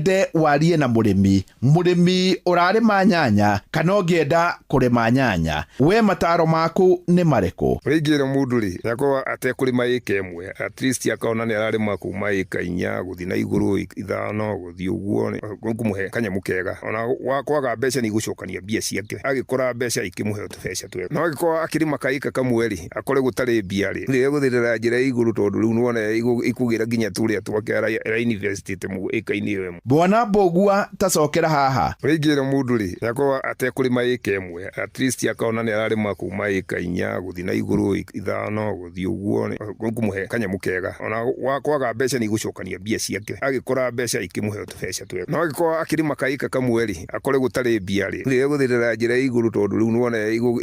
Nyende warie na mũrĩmi, mũrĩmi ũrarĩma nyanya kana ũngĩenda kũrĩma nyanya, we mataro maku nĩ marĩkũ? Ũrĩa ingĩra mũndũ rĩ, nĩakorwo atekũrĩma ĩka ĩmwe, at least akona nĩ ararĩma kuma ĩka 4 gũthiĩ na igũrũ, 5 gũthiĩ ũguo, ngũmũhe kanyamũ kega. Ona kwaga mbeca nĩ igũcokania mbia ciake, agĩkora mbeca ikĩmũhe tũbeca twega. No angĩkorwo akĩrĩma kaĩka kamwe rĩ, akore gũtarĩ mbia rĩ, nĩ egũthĩrĩra njĩra ya igũrũ tondũ rĩu nĩwona ikũgĩra nginya tũrĩa twake ara investĩte ĩka-inĩ ĩyo ĩmwe. Bwana Mbũgua ta cokera haha. Ũrĩa ingĩra mũndũ rĩ, nĩakorwo atekũrĩma ĩka ĩmwe, at least akona nĩ ararĩma kuma ĩka 4 gũthiĩ na igũrũ, 5 gũthiĩ ũguo, ngũmũhe kanyamũ kega. Ona kwaga mbeca nĩ igũcokania mbia ciake, agĩkora mbeca ikĩmũhe tũbeca twega. No angĩkorwo akĩrĩma kaĩka kamwe rĩ, akore gũtarĩ mbia rĩ, nĩ egũthĩrĩra njĩra ya igũrũ tondũ rĩu nĩwona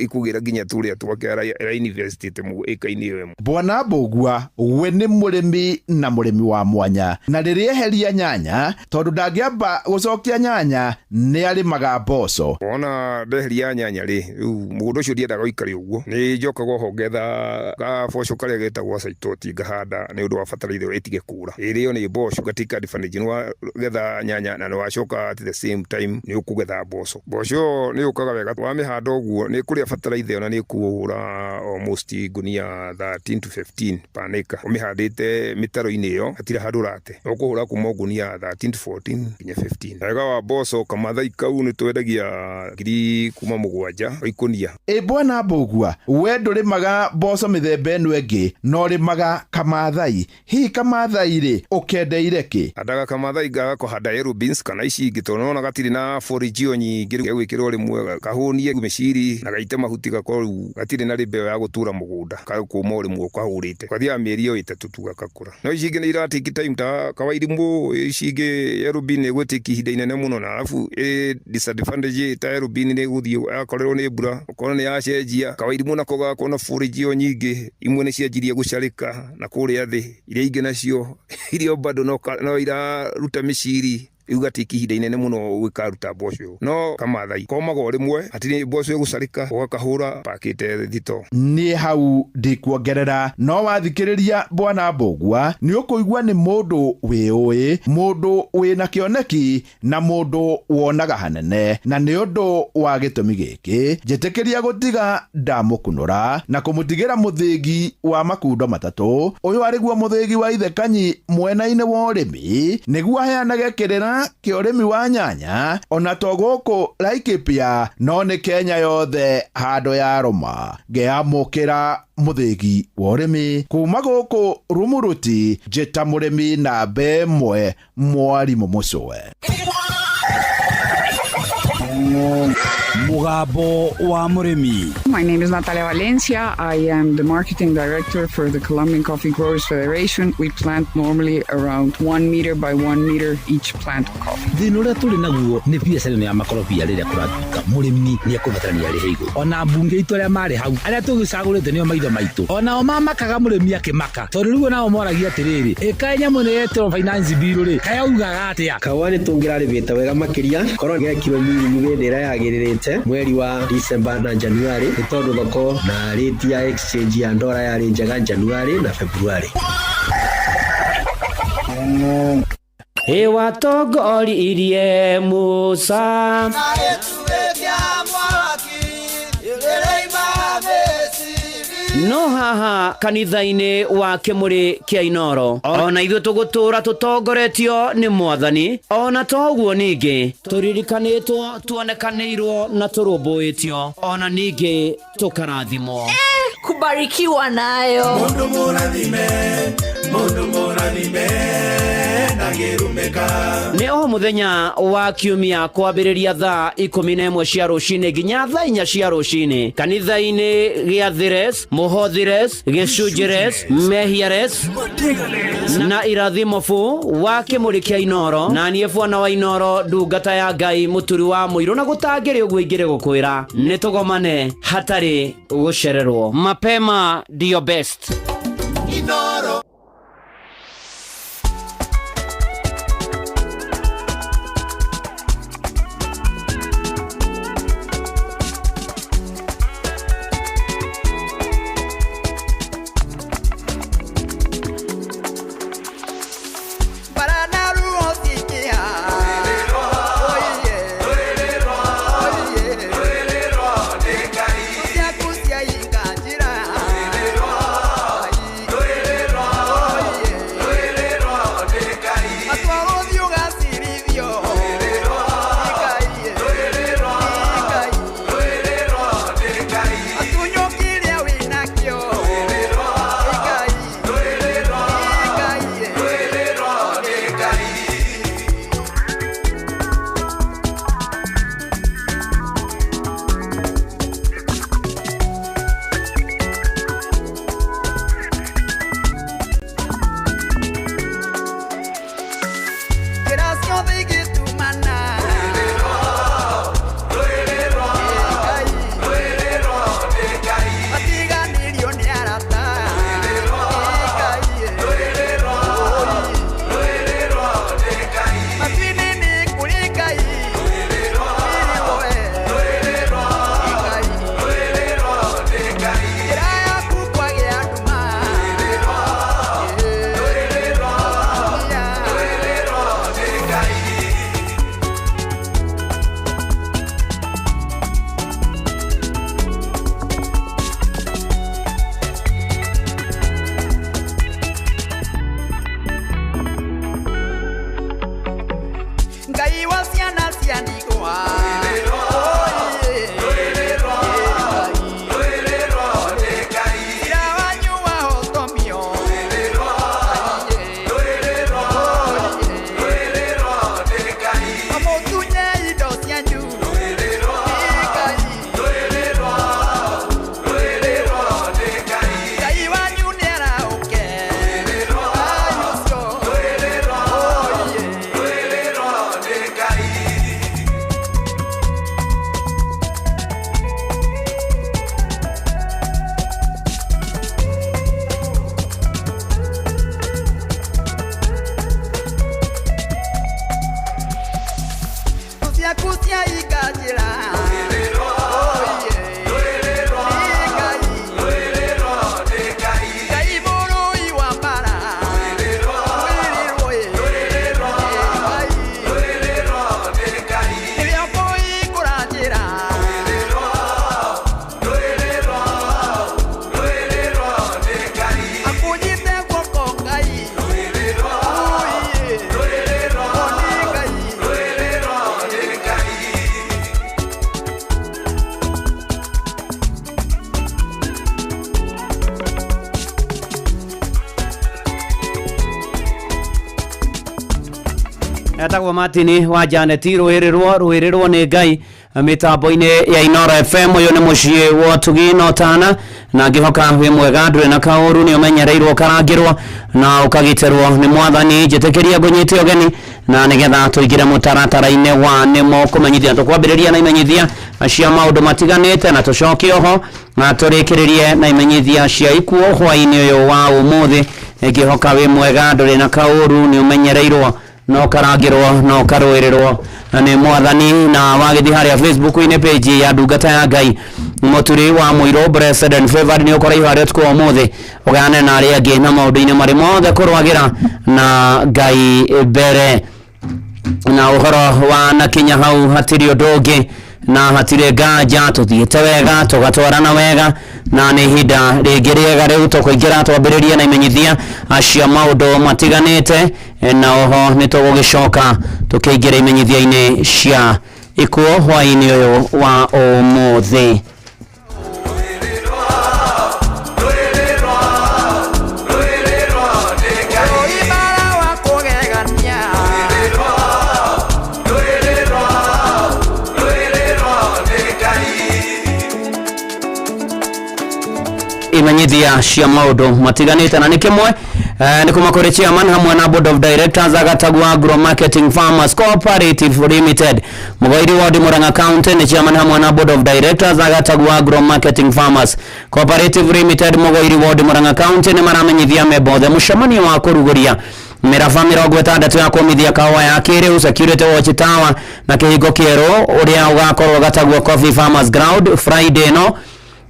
ikũgĩra nginya tũrĩa twake ara investĩte ĩka-inĩ ĩyo ĩmwe. Bwana Mbũgua we nĩ mũrĩmi na mũrĩmi wa mwanya, na rĩrĩa eheria nyanya, tondũ ndangĩamba gũcokia nyanya, nĩ arĩmaga mboco. Wona ndeheria nyanya rĩ, rĩu mũgũnda ũcio ndiendaga ũikare ũguo, nĩ njokaga oho ngetha gaboco karĩa getagwo saitoti ngahanda nĩ ũndũ wa bataraitha ĩyo ĩtige kũra, ĩrĩo nĩ mboco, nga take advantage, nĩ wagetha nyanya na nĩ wacoka at the same time nĩ ũkũgetha mboco. Mboco ĩyo nĩ yũkaga wega, wamĩhanda ũguo nĩ ĩkũrĩa bataraitha ĩyo na nĩ ĩkũhũra almost ngunia 13 to 15 per acre. Ũmĩhandĩte mĩtaro-inĩ ĩyo hatirĩ handũ ũrate, ũkũhũra kuma ngunia 13 to 14 nginya 15. Wega wa mboco kamathai kau nĩ twendagia ngiri kuma 7 o ikũnia. Ĩ Bwana Mbũgua, we ndũrĩmaga mboco mĩthemba ĩno ĩngĩ, no ũrĩmaga kamathai. Hihi kamathai rĩ, ũkendeire kĩ? Handaga kamathai ngaga kũhanda yellow beans kana ici ingĩ tondũ nĩwona gatirĩ na forage ĩyo nyingĩ rĩu gegwĩkĩrwo rĩmwe kahũnie mĩciri na gaite mahuti gakorwo rĩu gatirĩ na rĩmbe ĩyo ya gũtura mũgũnda kũma o rĩmwe ũkahũrĩte gathiaga mĩeri o 3 tu gagakũra. No ici ingĩ nĩ ira take time ta kawairimũ, ici ingĩ yellow bean nĩ ĩgũ take ihinda inene mũno na arabu ĩ disadvantage ta yellow bean nĩ ĩgũthiĩ yakorerwo nĩ mbura ũkona nĩ yacenjia. Kawairimũ nako gagakorwo na forage ĩyo nyingĩ, imwe nĩ cianjirie gũcarĩka na kũrĩa thĩ, iria ingĩ nacio iria bado no iraruta mĩciri, rĩu gatiki ihinda inene mũno gũkaruta mboco ĩyo. No kamathai komaga o rĩmwe, hatirĩ mboco ĩgũcarĩka, ũgakahũra pakĩte thito. Niĩ hau ndikuongerera, no wathikĩrĩria Bwana Mbũgua nĩ ũkũigua nĩ mũndũ wĩũĩ, mũndũ wĩna kĩoneki na mũndũ wonaga hanene, na nĩ ũndũ wa gĩtũmi gĩkĩ njĩtĩkĩria gũtiga ndamũkunũra na kũmũtigĩra mũthĩgi wa makundo matatũ. Ũyũ arĩguo mũthĩgi wa ithe Kanyi mwena-inĩ wa ũrĩmi, nĩguo aheanage kĩrĩra kĩa ũrĩmi wa nyanya, ona to gũkũ Laikipia no nĩ Kenya yothe handũ ya rũma. Ngĩamũkĩra mũthĩgi wa ũrĩmi kuma gũkũ Rumuruti, njĩta mũrĩmi namba 1 mwarimũ mũcũwe. Mũgambo wa mũrĩmi. My name is Natalia Valencia. I am the marketing director for the Colombian Coffee Growers Federation. We plant normally around 1 meter by 1 meter each plant of coffee. Thĩna ũrĩa tũrĩ naguo nĩ biacara ĩno ya makorobia rĩrĩa kũratuĩka mũrĩmi nĩ ekũbatarania arĩhe igũrũ. Ona mbunge itũ arĩa marĩ hau arĩa tũgĩcagũrĩte nĩo maitho maitũ, onao mamakaga mũrĩmi akĩmaka, tondũ rĩu onao moragia atĩrĩrĩ, ĩkaĩ nyamũ ĩno yetĩrwo finance bill rĩ, kaĩ augaga atĩa? Kahũa nĩ tũngĩrarĩmĩte wega makĩria korwo gekirwo mirimu hĩndĩ ĩrĩa yagĩrĩrĩte mweri wa December na January, nĩ tondũ thoko na rate ya exchange ya ndora yarĩ njega January na February. Ĩwatongoririe Musa. No haha kanitha-inĩ wa Kĩmũrĩ kĩa Inoro, ona ithuĩ tũgũtũũra tũtongoretio nĩ Mwathani, ona toguo ningĩ tũririkanĩtwo, tuonekanĩirwo na tũrũmbũĩtio, ona ningĩ tũkarathimwo. Kubarikiwa nayo. Mundu mũrathime, mundu mũrathime, ndangĩrumĩka. Nĩ o mũthenya wa kiumia kwambĩrĩria thaa 11 cia rũcinĩ nginya thaa 4 cia rũcinĩ kanitha-inĩ gĩa Thires, Mũhothires, Gĩcunjĩres, Mehiares na Irathimo bu wa Kĩmũrĩ kĩa Inoro, na niĩ bwana wa Inoro, ndungata ya Ngai, mũturi wa mũirũ, na gũtangĩrĩ ũguo ingĩrĩ gũkwĩra nĩ tũgomane hatarĩ gũcererwo. Mapema ndiyo best. Inoro. Ngai wa ciana cia ndigwa. Cira wanyu wahotomio. Mamũtunye indo cianyu. Ngai wanyu nĩarahũke. Ngai ũcio. Thũ ciaku ciahinga njĩra. Ngai mũrũi wa mbara. Nĩwe ũkũhingũra njĩra. Akũnyite guoko Ngai. Ngai. Etagwo Martin wa Janet rũĩrĩrwo rũĩrĩrwo nĩ Ngai mĩtambo-inĩ ya Inoro FM. Ũyũ nĩ mũciĩ wa ũtugi na ũtana, na ngĩhoka wĩ mwega, ndũrĩ na kaũru, nĩ ũmenyereirwo, ũkarangĩrwo na ũkagitĩrwo nĩ Mwathani. Njĩtĩkĩria ngũnyite ũgeni na nĩgetha tũingĩre mũtaratara-inĩ wa nĩmo kũmenyithia. Tũkwambĩrĩria na imenyithia cia maũndũ matiganĩte na tũcoke oho na tũrĩkĩrĩrie na imenyithia cia ikuũ hwaĩ-inĩ ũyũ wa ũmũthĩ. Ngĩhoka wĩ mwega, ndũrĩ na kaũru, nĩ ũmenyereirwo na ũkarangĩrwo na ũkarũĩrĩrwo nĩ Mwathani. Na wagĩthiĩ harĩa Facebook-inĩ page ya ndungata ya Ngai Mũturi wa Mũirũ Blessed and Favored nĩ ũkora iharĩa ũtukũ wa ũmũthĩ, ũgayane na arĩa angĩ na maũndũ-inĩ marĩ mothe kũrũagĩra na Ngai mbere. Na ũhoro wa nakinya hau hatirĩ ũndũ ũngĩ na hatirĩ nganja, tũthiĩte wega, tũgatwarana wega, na nĩ ihinda rĩngĩ rĩega rĩu tũkũingĩra twambĩrĩrie na imenyithia cia maũndũ matiganĩte, na oho nĩ tũgũgĩcoka tũkĩingĩra imenyithia-inĩ cia ikuũ hwaĩ-inĩ ũyũ wa ũmũthĩ. Ũibara wa kũgegania. Imenyithia cia maũndũ matiganĩte na nĩ kĩmwe nĩ kuma kũrĩ chairman hamwe na board of directors agatagwo Agro Marketing Farmers Cooperative Limited, Mũgoiri Ward, Murang'a County. Nĩ chairman hamwe na board of directors agatagwo Agro Marketing Farmers Cooperative Limited, Mũgoiri Ward, Murang'a County, nĩ maramenyithia memba othe mũcemanio wa kũrugũria mĩraba 60 ya kũmithia kahũa ya kĩrĩu, Security Watch Tower na kĩhingo kĩerũ, ũrĩa ũgakorwo Gatagwo Coffee Farmers Ground Friday ĩno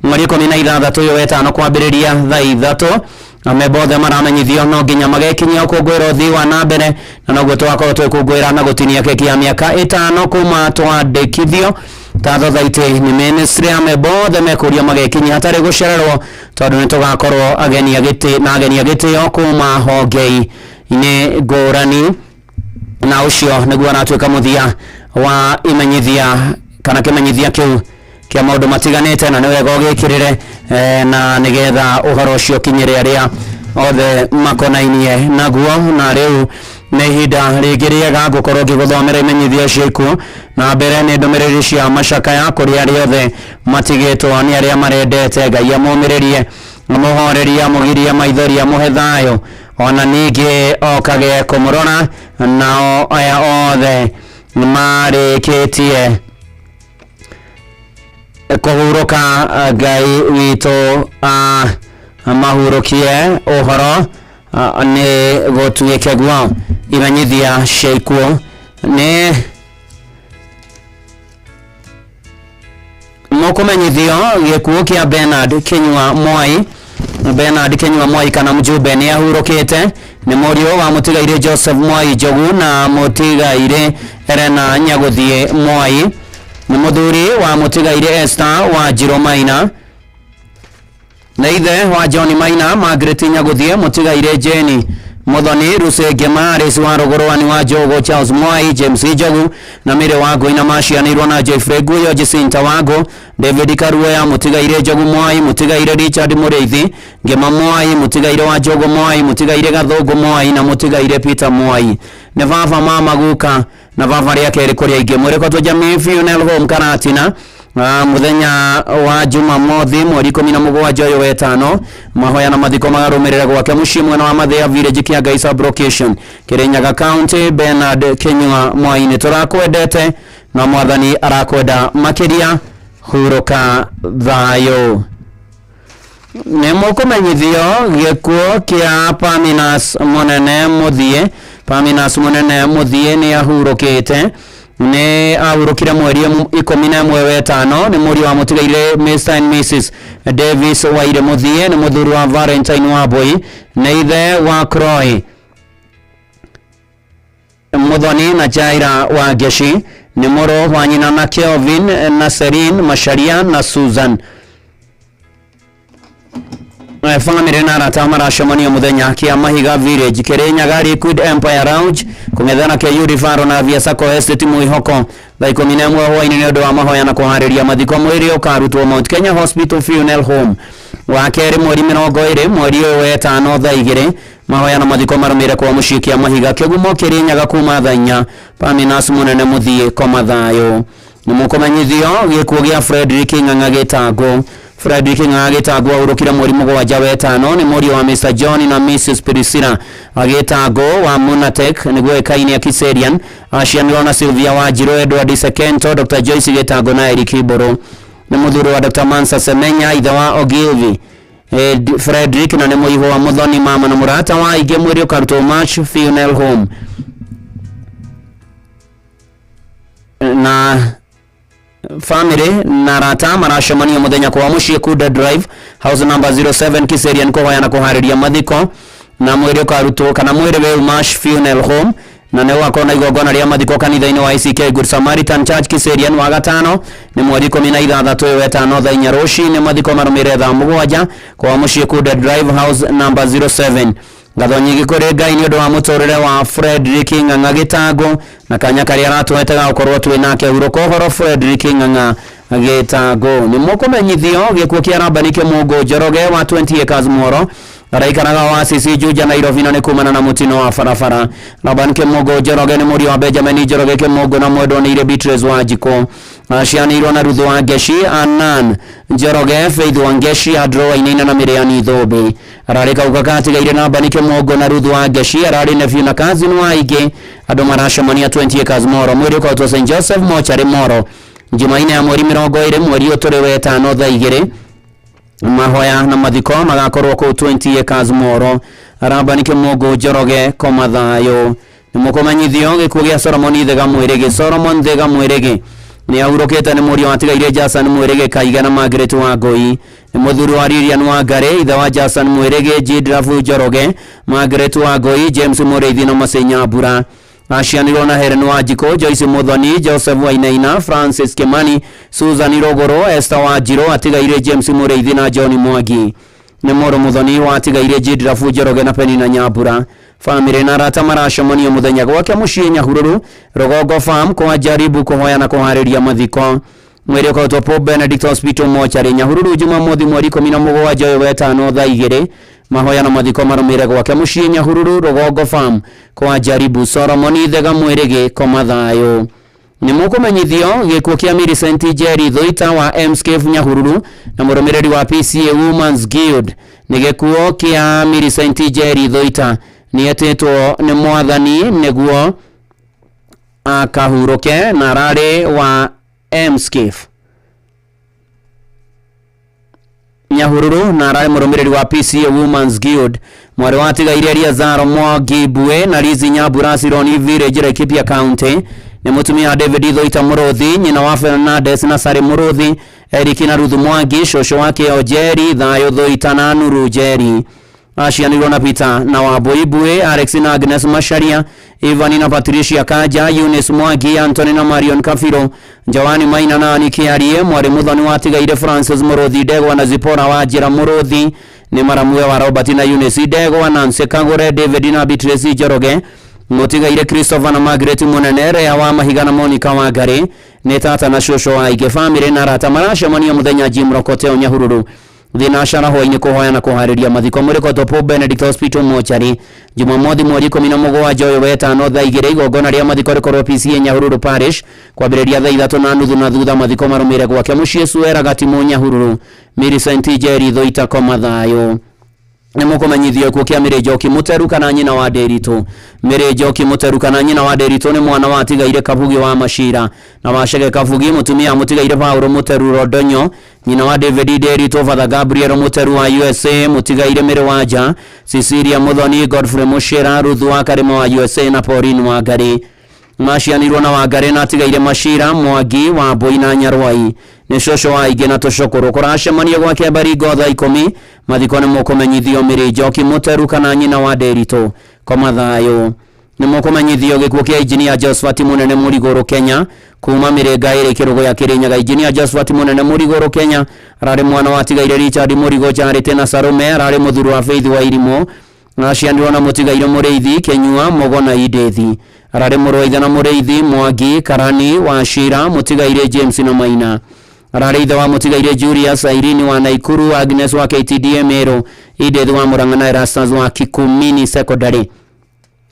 mweri 16 ũyũ wetano kwambĩrĩria thaa 3. Na memba othe maramenyithio no nginya magekinyia ũkũngũĩro ũthii wa na mbere, na noguo tũgakorwo twĩkũngũĩra na gũtinia keki ya mĩaka 5 kuma twandĩkithio ta thothaitĩ nĩ ministry ya. Memba othe mekũrio magekinyia hatarĩ gũcererwo, tondũ nĩ tũgakorwo ageni a gĩtĩ na ageni a gĩtĩo kuma honge-inĩ ngũrani. Na ũcio nĩguo aratuĩka mũthia wa imenyithia kana kĩmenyithia kĩu kĩa maũndũ matiganĩte, na nĩ wega ũgĩkĩrĩre na nĩgetha ũhoro ũcio ũkinyĩre arĩa othe makonainie naguo. Na rĩu nĩ ihinda rĩngĩ rĩega ngũkorwo ngĩgũthomera imenyithia cia ikuũ, na mbere nĩ ndũmĩrĩri cia macakaya kũrĩ arĩa othe matigĩtwo nĩ arĩa marendete. Ngai amũmĩrĩrie, amũhorerie, amũgirie maithori, amũhe thayũ, ona ningĩ okage kũmũrora. Nao aya othe marĩkĩtie kũhurũka, Ngai witũ mahurũkie. Ũhoro nĩ gũtuĩke guo. Imenyithia cia ikuũ nĩ mũkũmenyithio gĩkuũ kĩa Bernard Kinyua Mwai. Bernard Kinyua Mwai kana mjumbe nĩ ahurũkĩte. Nĩ mũriũ wa mũtigairĩ Joseph Mwai Njogu na mũtigairĩ Elena Nyagũthiĩ Mwai. Nĩ mũthuri wa mũtigairĩ Esther wa Njirũ Maina, na ithe wa John Maina, Margaret Nyagũthiĩ, mũtigairĩ Jane. Muthoni Ruse Ngema Alice wa Rugurwani wa Njogu Charles Mwai James Njogu na Mary Wangui na macianĩirwo na Jeffrey Nguyo Jacinta Wangu David Karuoya Mũtigaire Njogu Mwai Mũtigaire Richard Mũrĩithi Ngema Mwai Mũtigaire wa Njogu Mwai Mũtigaire Gathũngũ Mwai na Mũtigaire Peter Mwai nĩ baba mama guka na baba rĩa kerĩ kũrĩ aingĩ mwĩrĩkotwo Jamii Funeral Home Karatina. Muthenya wa Jumamothi mweri 17 ũyũ wetano mahoya na mathiko magarũmĩrĩra gwake mũciĩ mwena wa Mathĩa Village Kĩangai sub-location Kirinyaga County. Bernard Kinyua Mwai nĩ tũrakwendete na mwathani arakwenda makĩria hurũka thayũ. Nĩ mũkũmenyithio gĩkuũ kĩa Paminas Mũnene Mũthiĩ. Paminas Mũnene Mũthiĩ nĩ ahurũkĩte, nĩ ahurũkire mweri 11 wetano, nĩ mũriũ wa mũtigaire Mr and Mrs Davis Waire Mũthiĩ, nĩ mũthuri wa Valentine Wambui, nĩ ithe wa Croy Muthoni na Jaira wa Ngeshi, nĩ mũrũ wa nyina na Kelvin na Serin Macharia na Susan. Family na arata maracemania muthenya kia Mahiga Village Kirinyaga Liquid Empire Lounge kung'ethana KU Rivaro na Avia Sacco Estate Mwihoko thaa 11 hwainĩ nĩ ũndũ wa mahoya na kũharĩria mathiko. Mwĩrĩ ũkarutwo Mount Kenya Hospital Funeral Home wa kerĩ mweri 20 mweri ũyũ wetano thaa 2 mahoya na mathiko marũmĩrĩre kwa mũciĩ kia Mahiga Kĩgumo Kirinyaga kuma thaa 4. Paminas Mũnene Mũthiĩ koma thayũ. Nĩ mũkũmenyithio gĩkuũ gĩa Frederick Ng'ang'a Gĩtangũ. Frederick Ng'ang'a Gĩtangũ ahurũkire mweri 7 wetano, nĩ mũriũ wa Mr John na Mrs Priscilla Gĩtangũ wa Munatek nĩguo ĩkaine ya Kiserian. Acianirwo na Sylvia Wanjirũ, Edward Sekento, Dr Joyce Gĩtangũ na Eric Mbũrũ. Nĩ mũthuri wa Dr Mansa Semenya, ithe wa Ogilvy Frederick na nĩ mũihũ wa Muthoni mama na mũrata wa aingĩ. Mwĩrĩ ũkarutwo March Funeral Home na family na arata maracemania muthenya kwa muciĩ Kuda Drive house number 07 Kiserian kũhoya na kũharĩria mathiko na mwĩrĩ ũkarutwo kana mwĩrĩ wĩ Umash Funeral Home na nĩ gũgakorwo na igongona rĩa mathiko kanitha-inĩ wa ICK Good Samaritan Church Kiserian wa gatano nĩ mweri 16 ũyũ wetano thaa 4 rũcinĩ. Mathiko marũmĩrĩre thaa 7 kwa mũciĩ Kuda Drive house number 07. Ngatho nyingĩ kũrĩ Ngai nĩ ũndũ wa mũtũrĩre wa Frederick Ng'ang'a Gĩtangũ na kanya karĩa aratũhete ga gũkorwo twĩ nake. Hurũka ũhoro Frederick Ng'ang'a Gĩtangũ. Nĩ mũkũmenyithio gĩkuũ kĩa Rabani Kĩmũngũ Njoroge wa 20 acres Muhoro araikaraga wa CC Juja Nairobi na nĩ kumana na mũtino wa barabara. Laban Kĩmũngũ Njoroge nĩ mũriũ wa Benjamin Njoroge Kĩmũngũ na mwendwa nĩ Beatrice Wanjikũ. Acianĩirwo na Ruth Wangeshi, Anan Njoroge, Faith Wangeshi, Andrew Wainaina na Miriam Thũmbĩ. Ararĩ kauka gatigaire na Laban Kĩmũngũ na Ruth Wangeshi, ararĩ nephew na cousin wa aingĩ. Andũ maracemania 20 acres Moro. Mwĩrĩ ũkarutwo St Joseph Mochari Moro Jumaine ya mweri 20 mweri ũyũ tũrĩ wetano thaa 2. Mahoya na mathiko magakorwo kũu 20 acres Moro. Rabani Kĩmũngũ Njoroge koma thayũ. Nĩ mũkũmenyithio gĩkuũ gĩa Solomon Thega Mwĩrĩgĩ. Solomon Thega Mwĩrĩgĩ nĩ ahurũkĩte, nĩ mũriũ watigaire Jason Mwĩrĩgĩ Kaiga na Margaret Wangũi, nĩ mũthuri wa Lilian Wangari, ithe wa Jason Mwĩrĩgĩ, Jidrafu Njoroge, Margaret Wangũi, James Mũrĩithi na Mercy Nyambura. Acianirwo na Helen Wanjikũ, Joyce Muthoni, Joseph Wainaina, Francis Kimani, Susan Rogoro, Esther Wanjirũ, atigaire James Mũrĩithi na John Mwangi. Nĩ mũrũ Muthoni watigaire Jidrafu Njoroge na Penina Nyambura. Family na arata maracemania muthenya gwake mũciĩ Nyahururu Rũgongo Farm kwa jaribu kũhoya na kũharĩria mathiko. Mwĩrĩ ũkarutwo Pope Benedict Hospital Mochari Nyahururu Jumamothi mweri 17 ũyũ wetano thaa 2. Mahoya na mathiko marũmĩrĩre gwake mũciĩ Nyahururu Rũgongo Farm kwa jaribu. Solomon Thega Mwĩrĩgĩ koma thayũ. Nĩ mũkũmenyithio gĩkuũ kĩa Millicent Njeri Thuita wa MSCAFE Nyahururu na mũrũmĩrĩri wa PCA Women's Guild. Nĩ gĩkuũ kĩa Millicent Njeri Thuita nĩ etĩtwo nĩ mwathani nĩguo akahurũke na ararĩ wa MSCAFE Nyahururu na ararĩ mũrũmĩrĩri wa PCA Women's Guild. Mwarĩ wa atigaire Eliazaro Mwangi Mbue na Lizi Nyambura Sironi Village Laikipia County. Nĩ mũtumia wa David Thuita Mũrũthi, nyina wa Fernandes na Sari Mũrũthi, Eric na Ruth Mwangi, cũcũ wa Kĩo Njeri, Thayũ Thuita na Nuru Njeri. Acianirwo na Peter na Wambui Mbue, Alex na Agnes Macharia, Ivan na Patricia Kanja, Eunice Mwangi, Anthony na Marion Kafiro, Joani Maina na Aniki Arie, mwarĩ Muthoni watigaire Francis Mũrũthi Ndegwa na Zipora wa Njĩra Mũrũthi. Nĩ maramuwe wa Robert na Eunice Ndegwa, Nancy Kagure, David na Beatrice Njoroge, Mũtigaire Christopher na Margaret Munene, Rea wa Mahiga na Monica Wangari, nĩ tata na cũcũ wa aingĩ. Bamĩrĩ na arata maracemania mũthenya Jim Rokoteo Nyahururu thinacara hwainĩ kũhoya na kũharĩria mathiko mũrĩkotwo Pope Benedict Hospital mochari Jumamothi mweri 17 ũyũ wetano thaa 2 igongona rĩa mathiko rĩkorwo PCA Nyahururu Parish kwambĩrĩria thaa 3:30 na thutha mathiko marũmĩrĩre gwake mũciĩ Suera Gatimũ Nyahururu. Millicent Njeri Thuita koma thayũ. Nĩ mũkũmenyithio gĩkuũ kĩa Mary Njoki Mũteru kana nyina wa Ndĩritũ. Mary Njoki Mũteru kana nyina wa Ndĩritũ nĩ mwana wa Tigaire Kabugi wa Macira na Wacege Kabugi, mũtumia Mũtigaire Paũlũ Mũteru Rodonyo, nyina wa David Ndĩritũ, Father Gabriel Mũteru wa USA, Mũtigaire Mary Wanja, Cecilia Muthoni, Godfrey Mũcĩra, Ruth wa Karĩma wa USA na Pauline Wangari. Macianirwo na Wangari na Tigaire Macira, Mwangi wa Mbui na Nyarwai. Nĩ cũcũ wa aingĩ na tũcũkũrũ. Kũracemania gwake Baringo thaa 10 mathiko nĩ mũkũmenyithio Mary Njoki Mũteru kana nyina wa Ndĩritũ koma thayũ. Nĩ mũkũmenyithio gĩkuũ kĩa Engineer Josephat Mũnene Mũrigũrũ Kenya kuma Mĩrĩnga ĩrĩ Kĩrũgũya Kĩrĩnyaga. Engineer Josephat Mũnene Mũrigũrũ Kenya ararĩ mwana wa Tigaire Richard Mũrigũ Charity na Salome, ararĩ mũthuri wa Faith wa Irimũ, acianirwo na Mũtigaire Mũrĩithi Kĩnyua Mũgo na Indĩthi. Ararĩ mũrũ wa ithe na Mũrĩithi Mwangi Karani wa Shira Mũtigaire James na Maina. Ararĩ ithe wa Mũtigaire Julius Irene wa Naikuru, Agnes wa KTDA Meru, Edith wa Murang'a na Erastus wa Kikumini Secondary.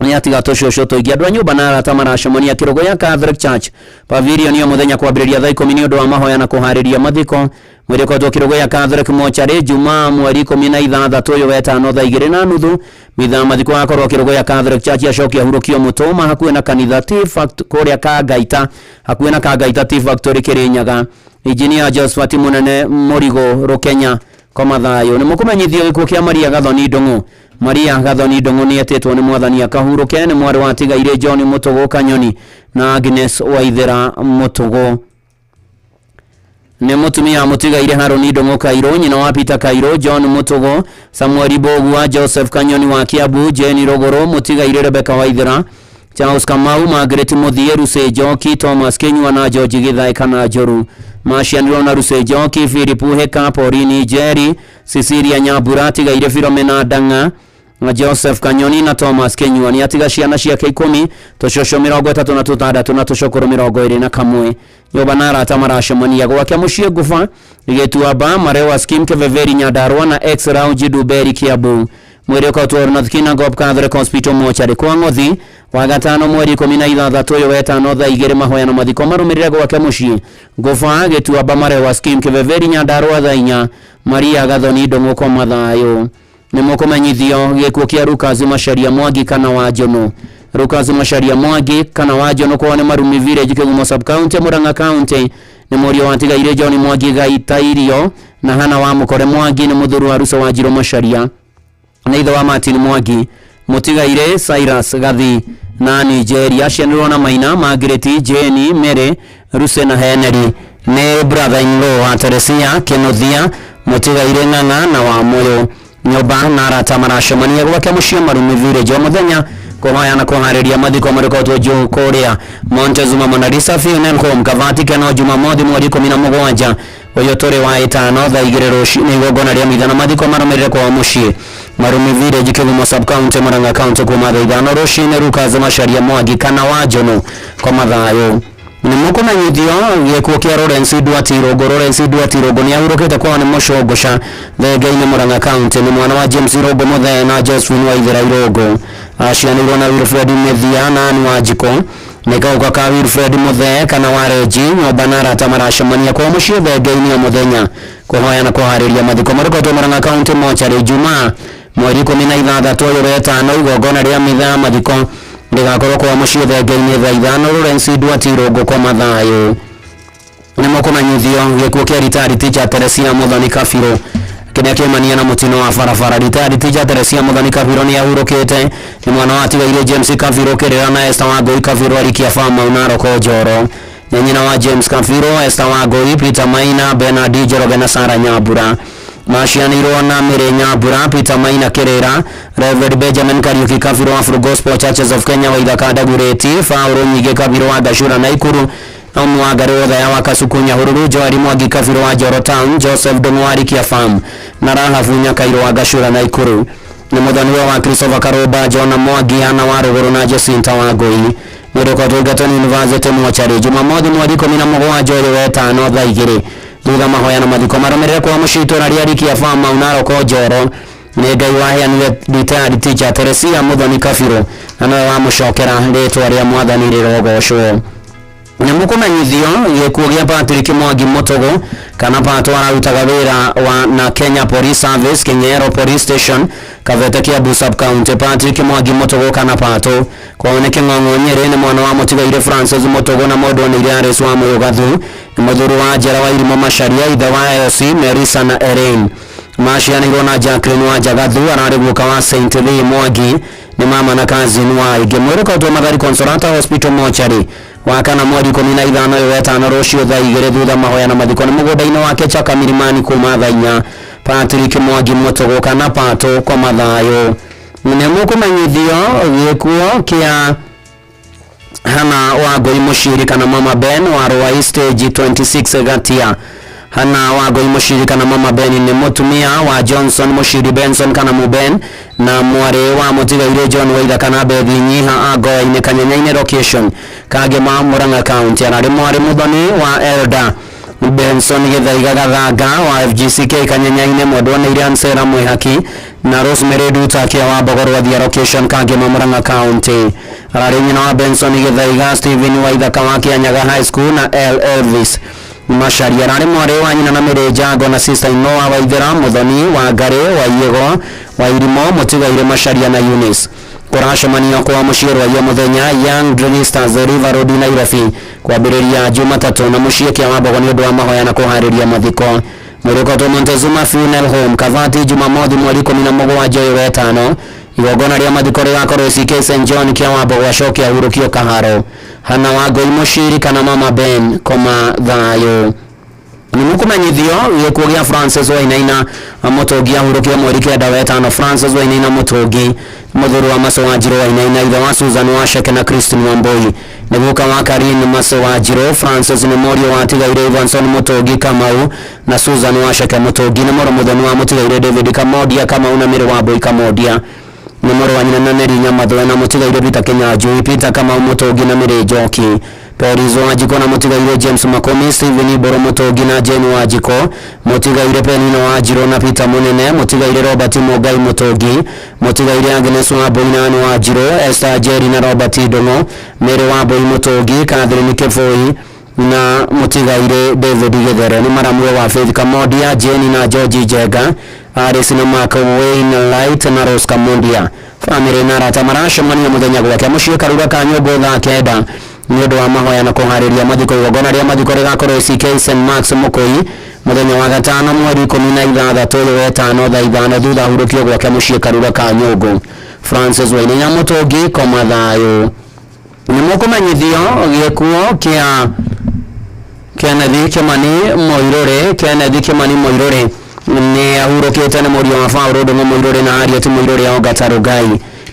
Nĩ atiga tũcũcũ tũingĩ. Andũ a nyũmba na arata maracemania Kĩrũgũya Catholic Church Pavilion ya mũthenya kwambĩrĩria thaa 10 nĩ ũndũ wa mahoya na kũharĩria mathiko. Mwĩrĩkotwo Kĩrũgũya Catholic Mochari Jumaa mweri 16 ũyũ wetano thaa 2:30. Mitha mathiko akorwo Kĩrũgũya Catholic Church acokia hurũkio Mũtũma hakuhĩ na kanitha Tea Factory kũrĩa Kangaita, hakuhĩ na Kangaita Tea Factory Kĩrĩnyaga. Engineer Josephat Mũnene Mũrigũ Rũkenya koma thayũ. Nĩ mũkũmenyithio gĩkuũ kĩa Maria Gathoni Ndung'u. Maria Gathoni Ndung'u nĩ etĩtwo nĩ mwathani akahurũke, nĩ mwarĩ wa Tigaire John Mũtũgũ Kanyoni na Agnes Waithera Mũtũgũ. Nĩ mũtumia Mũtigaire Harũni Ndung'u Kairũ, nyina wa Peter Kairũ, John Mũtũgũ, Samuel Mbũgua, Joseph Kanyoni wa Kiambu, Jane Rũgũrũ, Mũtigaire Rebecca Waithera, Charles Kamau, Margaret Mũthie, Lucy Njoki, Thomas Kinyua na George Githae kana Njũru. Macianirwo na Lucy Njoki, Philip Heka, Pauline Njeri, Cecilia Nyambura, Tigaire Philomena Ndang'a, na Joseph Kanyoni na Thomas Kinyua. Nĩ atiga ciana ciake 10, tũcũcũ 36 na tũcũkũrũ 21. Nyũmba na arata maracemania gwake mũciĩ Nguba, Gĩtuamba, Marewa Scheme, Kĩveveri, Nyandarua na X Lounge Duberi, Kiambu. Mwĩrĩ ũkautwarwo North Kinangop Catholic Hospital mochari kwa Ng'othi wa gatano mweri 16 ũyũ wetano thaa 2 mahoya na mathiko marũmĩrĩre gwake mũciĩ Nguba, Gĩtuamba, Marewa Scheme, Kĩveveri, Nyandarua thaa 4. Maria Gathoni Ndung'u koma thayũ. Nĩ mũkũmenyithio gĩkuũ kĩa Lucas Macharia Mwangi kana wa Njono. Lucas Macharia Mwangi kana wa Njono kwao nĩ Marumi Village, Kĩgumo Sub County, Murang'a County. Nĩ mũriũ wa Tigaire John Mwangi Gaitairio na Hana wa Mũkore Mwangi, nĩ mũthuri wa Ruco wa Njirũ Macharia, nĩ ithe wa Martin Mwangi. Mũtigaire Cyrus Gathi na Nigeria. Acianirwo na Maina, Margaret, Jane, Mary, Ruse na Henry. Nĩ brother in law wa Teresia Kĩnuthia, Mũtigaire Ng'ang'a na wa Mũyũ. Nyũmba na arata maracemania gwake mũciĩ Marumi Village o mũthenya kũhoya na kũharĩria mathiko marĩkotwo juu kũrĩa Montezuma Mona Lisa Funeral Home Kavati Keno Jumamothi mweri 17 ũyũ tũrĩ wa ĩtano thaa 2 rũcinĩ igongona rĩa mitha na mathiko marũmĩrĩre kwao mũciĩ Marumi Village, Kĩgumo Sub County, Murang'a County kuma thaa 5 rũcinĩ. Lucas Macharia Mwangi kana wa Njono koma thayũ. Nĩ mũkũmenyithio gĩkuũ kĩa Lawrence Duati Irũngũ. Lawrence Duati Irũngũ nĩ ahurũkĩte kwao nĩ Mũcũngũca Thenge-inĩ, Murang'a County. Nĩ mwana wa James Irũngũ Mũthee na Josephine Waithera Irũngũ. Acianĩirwo na Wilfred Mĩthia na Ann Wanjikũ. Nĩ kaũka ka Wilfred Mũthee kana wa Renji. Nyũmba na arata maracemania kwao mũciĩ Thenge-inĩ o mũthenya kũhoya na kũharĩria mathiko marĩkotwo Murang'a County mochari Jumaa mweri 16 ũyũ wetano igongona rĩa mitha ya mathiko rĩgakorwo kwao mũciĩ Thenge-inĩ thaa 5. Lawrence Duati Irũngũ koma thayũ. Nĩ mũkũmenyithio gĩkuũ kĩa retired teacher Teresia Muthoni Kabirũ kĩrĩa kĩumania na mũtino wa barabara. Retired teacher Teresia Muthoni Kabirũ nĩ ahurũkĩte, nĩ mwana wa Tigaire James Kabirũ Kĩrĩra na Esther Wangũi Kabirũ Arikia Famau na Roko Njoro. Nĩ nyina wa James Kabirũ, Esther Wangũi, Peter Maina, Bernard Njoroge na Sarah Nyambura. Macianĩirwo na Mary Nyambura, Peter Maina Kĩrĩra, Reverend Benjamin Kariuki Kabirũ wa Full Gospel Churches of Kenya wa Ithaka Ndagurĩti, Paul Nyingĩ Kabirũ wa Gacura Naikuru Naomi Wangari Wothaya wa Kasuku Nyahururu, Joari Mwangi Kabiro wa Njoro Town, Joseph Ndung'u wa Rikia Farm na Rahabu Nyakairo wa Gacura Naikuru. Nĩ mũthoniwe wa Christopher Karũmba, Jona Mwangi, Hana wa Rũgũrũ na Jacinta wa Ngũi. Mwĩrĩ Egerton University mochari Jumamothi mweri 17 ũyũ wetano thaa 2 thutha mahoya na mathiko marũmĩrĩre kwa mũciĩ itũra rĩa Rikia Farm Mau Narok Njoro. Nĩ Ngai waheanire retired teacher Teresia Muthoni Kabirũ na nowe wamũcokera rĩtwa rĩa Mwathani rĩrogocwo. Nĩ mũkũmenyithio gĩkuũ gĩa Patrick Mwangi Mũtũgũ kana Pato ararutaga wĩra wa na Kenya Police Service King'ero Police Station Kabete Kiambu Sub County. Patrick Mwangi Mũtũgũ kana Pato kwao nĩ Kĩng'ong'o Nyĩrĩ, nĩ mwana wa mũtigaire Francis Mũtũgũ na mũndũ oneire Aris wa Mũyũgathu, nĩ mũthuri wa Njera wa Irimũ Macharia, ithe wa Elsie, Melissa na Elaine. Macianĩirwo na Jacqueline wa Njagathu, ararĩ guka wa Saint Lee Mwangi, nĩ mama na cousin wa aingĩ. Mwĩrĩ ũkoretwo Mathari Consolata Hospital Mortuary wa kana mweri 15 ũyũ wetano rũciũ thaa 2 thutha mahoya na mathiko nĩ mũgũnda-inĩ wake Chaka Milimani kuma thaa 4. Patrick Mwangi Mũtũgũ kana Pato kwa mathayũ. Nĩ mũkũmenyithio gĩkuũ kĩa Hana Wangũi Mũciri kana Mama Ben wa Ruai Stage 26 Gatia. Hana Wangũi Mũciri kana Mama Ben nĩ mũtumia wa Johnson Mũciri Benson kana Muben na mwarĩ wa mũtigaire John Waitha kana Bethi Nyiha Angoya-inĩ Kanyenya-inĩ location Kangema Murang'a County. Ararĩ mwarĩ mũthoni wa Elder Benson Gĩthaiga Gathanga wa FGCK Kanyenya-inĩ, mwendwa nĩ Ansera Mwĩhaki na Rosemary Nduta Kia wa Mbogo Rwathia location Kangema Murang'a County. Ararĩ nyina wa Benson Gĩthaiga, Stephen Waithaka wa Kianyaga High School na L Elvis Macharia. Ararĩ mwarĩ wa nyina na Mary Njango na sister in law wa Waithera Muthoni wa Ngarĩ wa Iego wa Irimo mũtigaire Macharia na Eunice. Kũracemanio kwa mũciĩ Rwaia mũthenya Young Stars River Road Nairobi kwambĩrĩria Jumatatũ na mũciĩ kĩa Wambogo nĩ ũndũ wa mahoya na kũharĩria mathiko. Mwĩrĩ Montezuma Funeral Home Kavati Jumamothi mweri 17 ũyũ wetano. Igongona rĩa mathiko rĩgakorwo CK St John kĩa Wambogo acoke ahurũkio Kaharo. Hana Wangũi Mũciri kana Mama Ben koma thayũ. Nĩ mũkũmenyithio gĩkuũ gĩa Francis Wainaina Mũtũngi ahurũkio mweri 9 wetano. Francis Wainaina Mũtũngi mũthuri wa Maso wa Njirũ Wainaina, ithe wa Susan Wacheke na Christine Wambui, nĩ guka wa Karin Maso wa Njirũ. Francis nĩ mũriũ wa tigaire Ivanson Mũtũngi Kamau na Susan Wacheke Mũtũngi, nĩ mũrũ mũthoni wa mũtigaire David Kamodia Kamau na Mĩrĩ Wambui Kamodia, nĩ mũrũ wa nyina na Neri Nyamathwe na mũtigaire Peter Kinyanjui, Peter Kamau Mũtũngi na Mĩrĩ Njoki, Peris Wanjiko na mũtigaire James Makomi, Stephen Iboro Mũtũngi na Jane Wanjiko, mũtigaire Penina Wanjirũ na Peter Mũnene, mũtigaire Robert Mũngai Mũtũngi, mũtigaire Agnes Wambui na Anne Wanjirũ, Esther Njeri na Robert Ndung'u, Mary Wambui Mũtũngi, Catherine Kĩbũi na mũtigaire David Gĩthere. Nĩ maramwe wa Faith Kamodia, Jane na George Njenga, Aris na Mark Wayne Light na Rose Kamondia. Family na arata maracemania mũthenya gwake mũciĩ Karura ka Nyũngũ thaa 9 nĩ ũndũ wa mahoya na kũharĩria mathiko. Igongona rĩa mathiko rĩgakorwo CK St Marks Mũkũi mũthenya wa gatano mweri 16 ũyũ wetano thaa 5 thutha ahurũkio gwake mũciĩ Karura ka Nyũngũ. Francis Wainaina Mũtũngi koma thayũ. Nĩ mũkũmenyithio gĩkuũ kĩa Kenneth Kimani Muiruri. Kenneth Kimani Muiruri nĩ ahurũkĩte, nĩ mũriũ wa Paul Ndung'u Muiruri na Harriet Muiruri Ongata Rugai,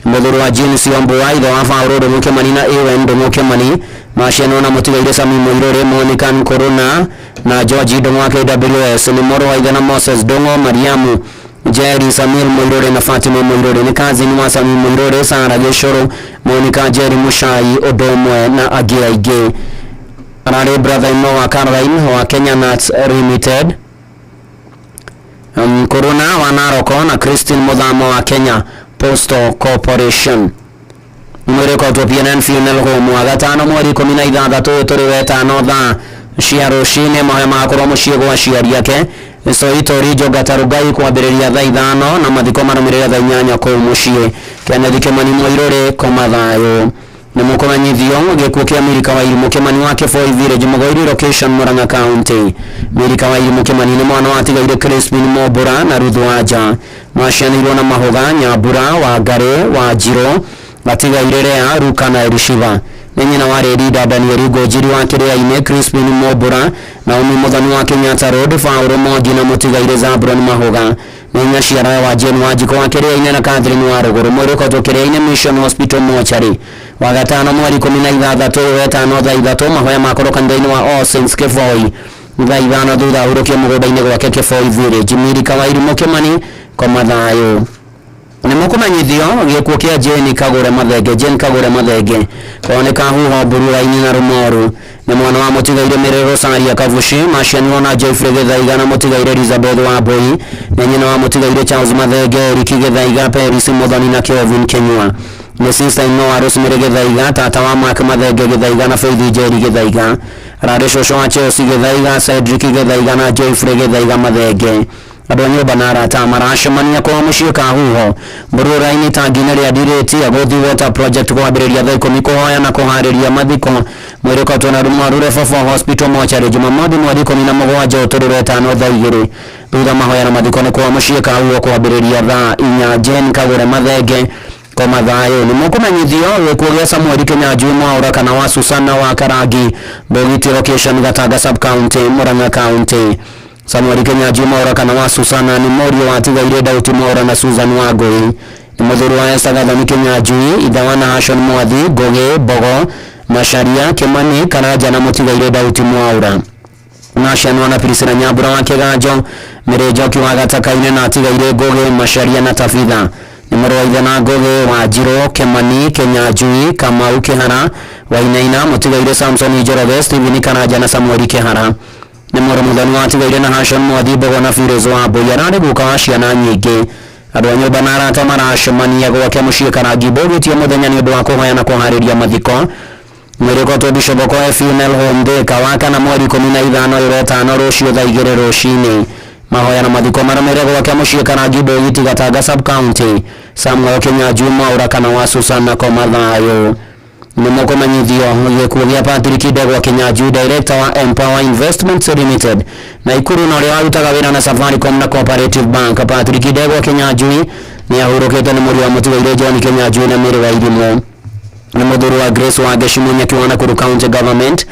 mũthuri wa Jane Siombua, ithe wa Paul Ndung'u Kimani na Ewen Ndung'u Kimani. Macianwo na mũtigaire Sami Muiruri, Monica Nkuruna na George Ndung'u wa KWS, nĩ mũrũ wa ithe na Moses Ndung'u, Mariamu Jerry, Samir Muiruri na Fatima Muiruri, nĩ kazini wa Sami Muiruri, Sara Gĩcũrũ, Monica Jerry Muchai ũndũ ũmwe na angĩ aingĩ. Ararĩ brother in law wa Caroline wa Kenya Nuts Limited, Nkuruna wa Naroko na Christine Muthamo wa Kenya Postal Corporation. Mwĩrĩ ũkoretwo PNN Funeral Home wa gatano mweri 16 ũyũ tũrĩ wetano thaa cia rũcinĩ. Mahoya magakorwo mũciĩ gwa aciari ake Soitori Njogata Rugai kwambĩrĩria thaa 5 na mathiko marũmĩrĩre thaa 8 kũu mũciĩ. Kenneth Kimani Muiruri koma thayũ. Nĩ mũkũmenyithio gĩkuũ kĩa Milika wa Irimũ Kimani wa Kĩboi Village Mũgoiri location Murang'a County. Milika wa Irimũ Kimani nĩ mwana wa tigaire Crispin Mombura na Ruth Wanja. Macianĩirwo na Mahũga Nyambura wa Ngarĩ wa Njirũ, atigaire Lea Ruka na Elishiva. Nĩ nyina wa Rĩrinda Daniel Ngũnjiri wa Kĩrĩa-inĩ, Crispin Mombura, Naomi Mũthoni wa Kenyatta Road, Paul Mwangi na mũtigaire Zabron Mahũga. Nĩ nyaciara wa Jane Wanjikũ wa Kĩrĩa-inĩ na Catherine wa Rũgũrũ. Mwĩrĩ ũkoretwo Kĩrĩa-inĩ Mission Hospital Mortuary. Wagatano mweri 16 wetano thaa 3 mahoya makorwo kanitha-inĩ wa All Saints Kĩboi thaa 5 thutha ahurũkio mũgũnda-inĩ gwake Kĩboi Village. Miri Kawairimũ Kĩmani koma thayũ. Nĩ mũkũmenyithio gĩkuũ kĩa Jane Kagũre Mathenge. Jane Kagũre Mathenge koneka huho mburura-inĩ na Rũmoru nĩ mwana wa mũtigaire Mary Rosaria Kabuci macianirwo na Geoffrey Gĩthaiga na mũtigaire Elizabeth Wambui nĩ nyina wa mũtigaire Charles Mathenge, Eric Gĩthaiga, Peris Muthoni na Kelvin Kinyua. Nĩ sister in law wa Rosemary Gĩthaiga, tata wa Mark Mathenge Gĩthaiga na Faith Njeri Gĩthaiga. Ararĩ cũcũ wa Chelsea Gĩthaiga, Cedric Gĩthaiga na Geoffrey Gĩthaiga Mathenge. Andũ a nyũmba na arata maracemania kwa mũciĩ Kahuho mburura-inĩ tangi-inĩ rĩa Ndirĩti Agũthi Water Project kwambĩrĩria thaa 10 kũhoya na kũharĩria mathiko mwĩrĩ ũkatwo na Rũmoru Referral Hospital mochari Jumamothi mweri 17 ũtũrũre 5 thaa 2 thutha mahoya na mathiko nĩ kwa mũciĩ Kahuho kwambĩrĩria thaa 4. Jane Kagũre Mathenge koma thayũ. Nĩ mũkũmenyithio gĩkuũ gĩa Samuel Kĩnyanjui Mwaũra kana wa Susana wa Karangi Mbũgiti location Gatanga sub county Murang'a county. Samuel Kĩnyanjui Mwaũra kana wa Susana nĩ mũriũ wa tigaire Dauti Mwaũra na Susan Wangũi. Nĩ mũthuri wa Esther Gathoni Kĩnyanjui, ithe wa Nahashon Mwathi, Ngũgĩ, Mbogo, Macharia, Kĩmani, Karanja na mũtigaire Dauti Mwaũra. Nacianwo na Priscilla Nyambura wa Kĩganjo, Mary Njoki wa Gataka-inĩ na atigaire Ngũgĩ, Macharia na Tabitha. Nĩ mũrũ wa ithe na Ngũgĩ, Wanjirũ, Kĩmani, Kĩnyanjui, Kamau Kĩhara, Wainaina, mũtigaire Samson Njoroge, Stephen Karanja na Samuel Kĩhara. Nĩ mũrũ Muthoni wa atigaire na Hashon Mwathi, Mbogo na Firoz Wambui. Ararĩ guka wa ciana nyingĩ. Andũ a nyũmba na arata maracemania gwake mũciĩ Karangi Mbũgĩtie mũthenya nĩ ũndũ wa kũhoya na kũharĩria mathiko. Mwĩrĩ ũkotwo Bishop Okoe Funeral Home Thika wa kana mweri 15 ĩrĩa ĩtano rũciũ thaa 2 rũcinĩ. Mahoya na mathiko marũmĩrĩre gwake mũciĩ Karangi Mbũgiti Gatanga sub county. Samuel Kĩnyanjui Mwaũra kana wa Susana koma thayũ. Nĩ mũkũmenyithio gĩkuũ gĩa Patrick Ndegwa Kĩnyanjui, director wa Empower Investments Limited Naikuru na ũrĩa warutaga wĩra na Safaricom na Cooperative Bank. Patrick Ndegwa Kĩnyanjui nĩ ahurũkĩte nĩ mũriũ wa mũtigaire John Kĩnyanjui na Mary Wairimũ. Nĩ mũthuri wa Grace Wangeci Munyaki wa Nakuru County Government.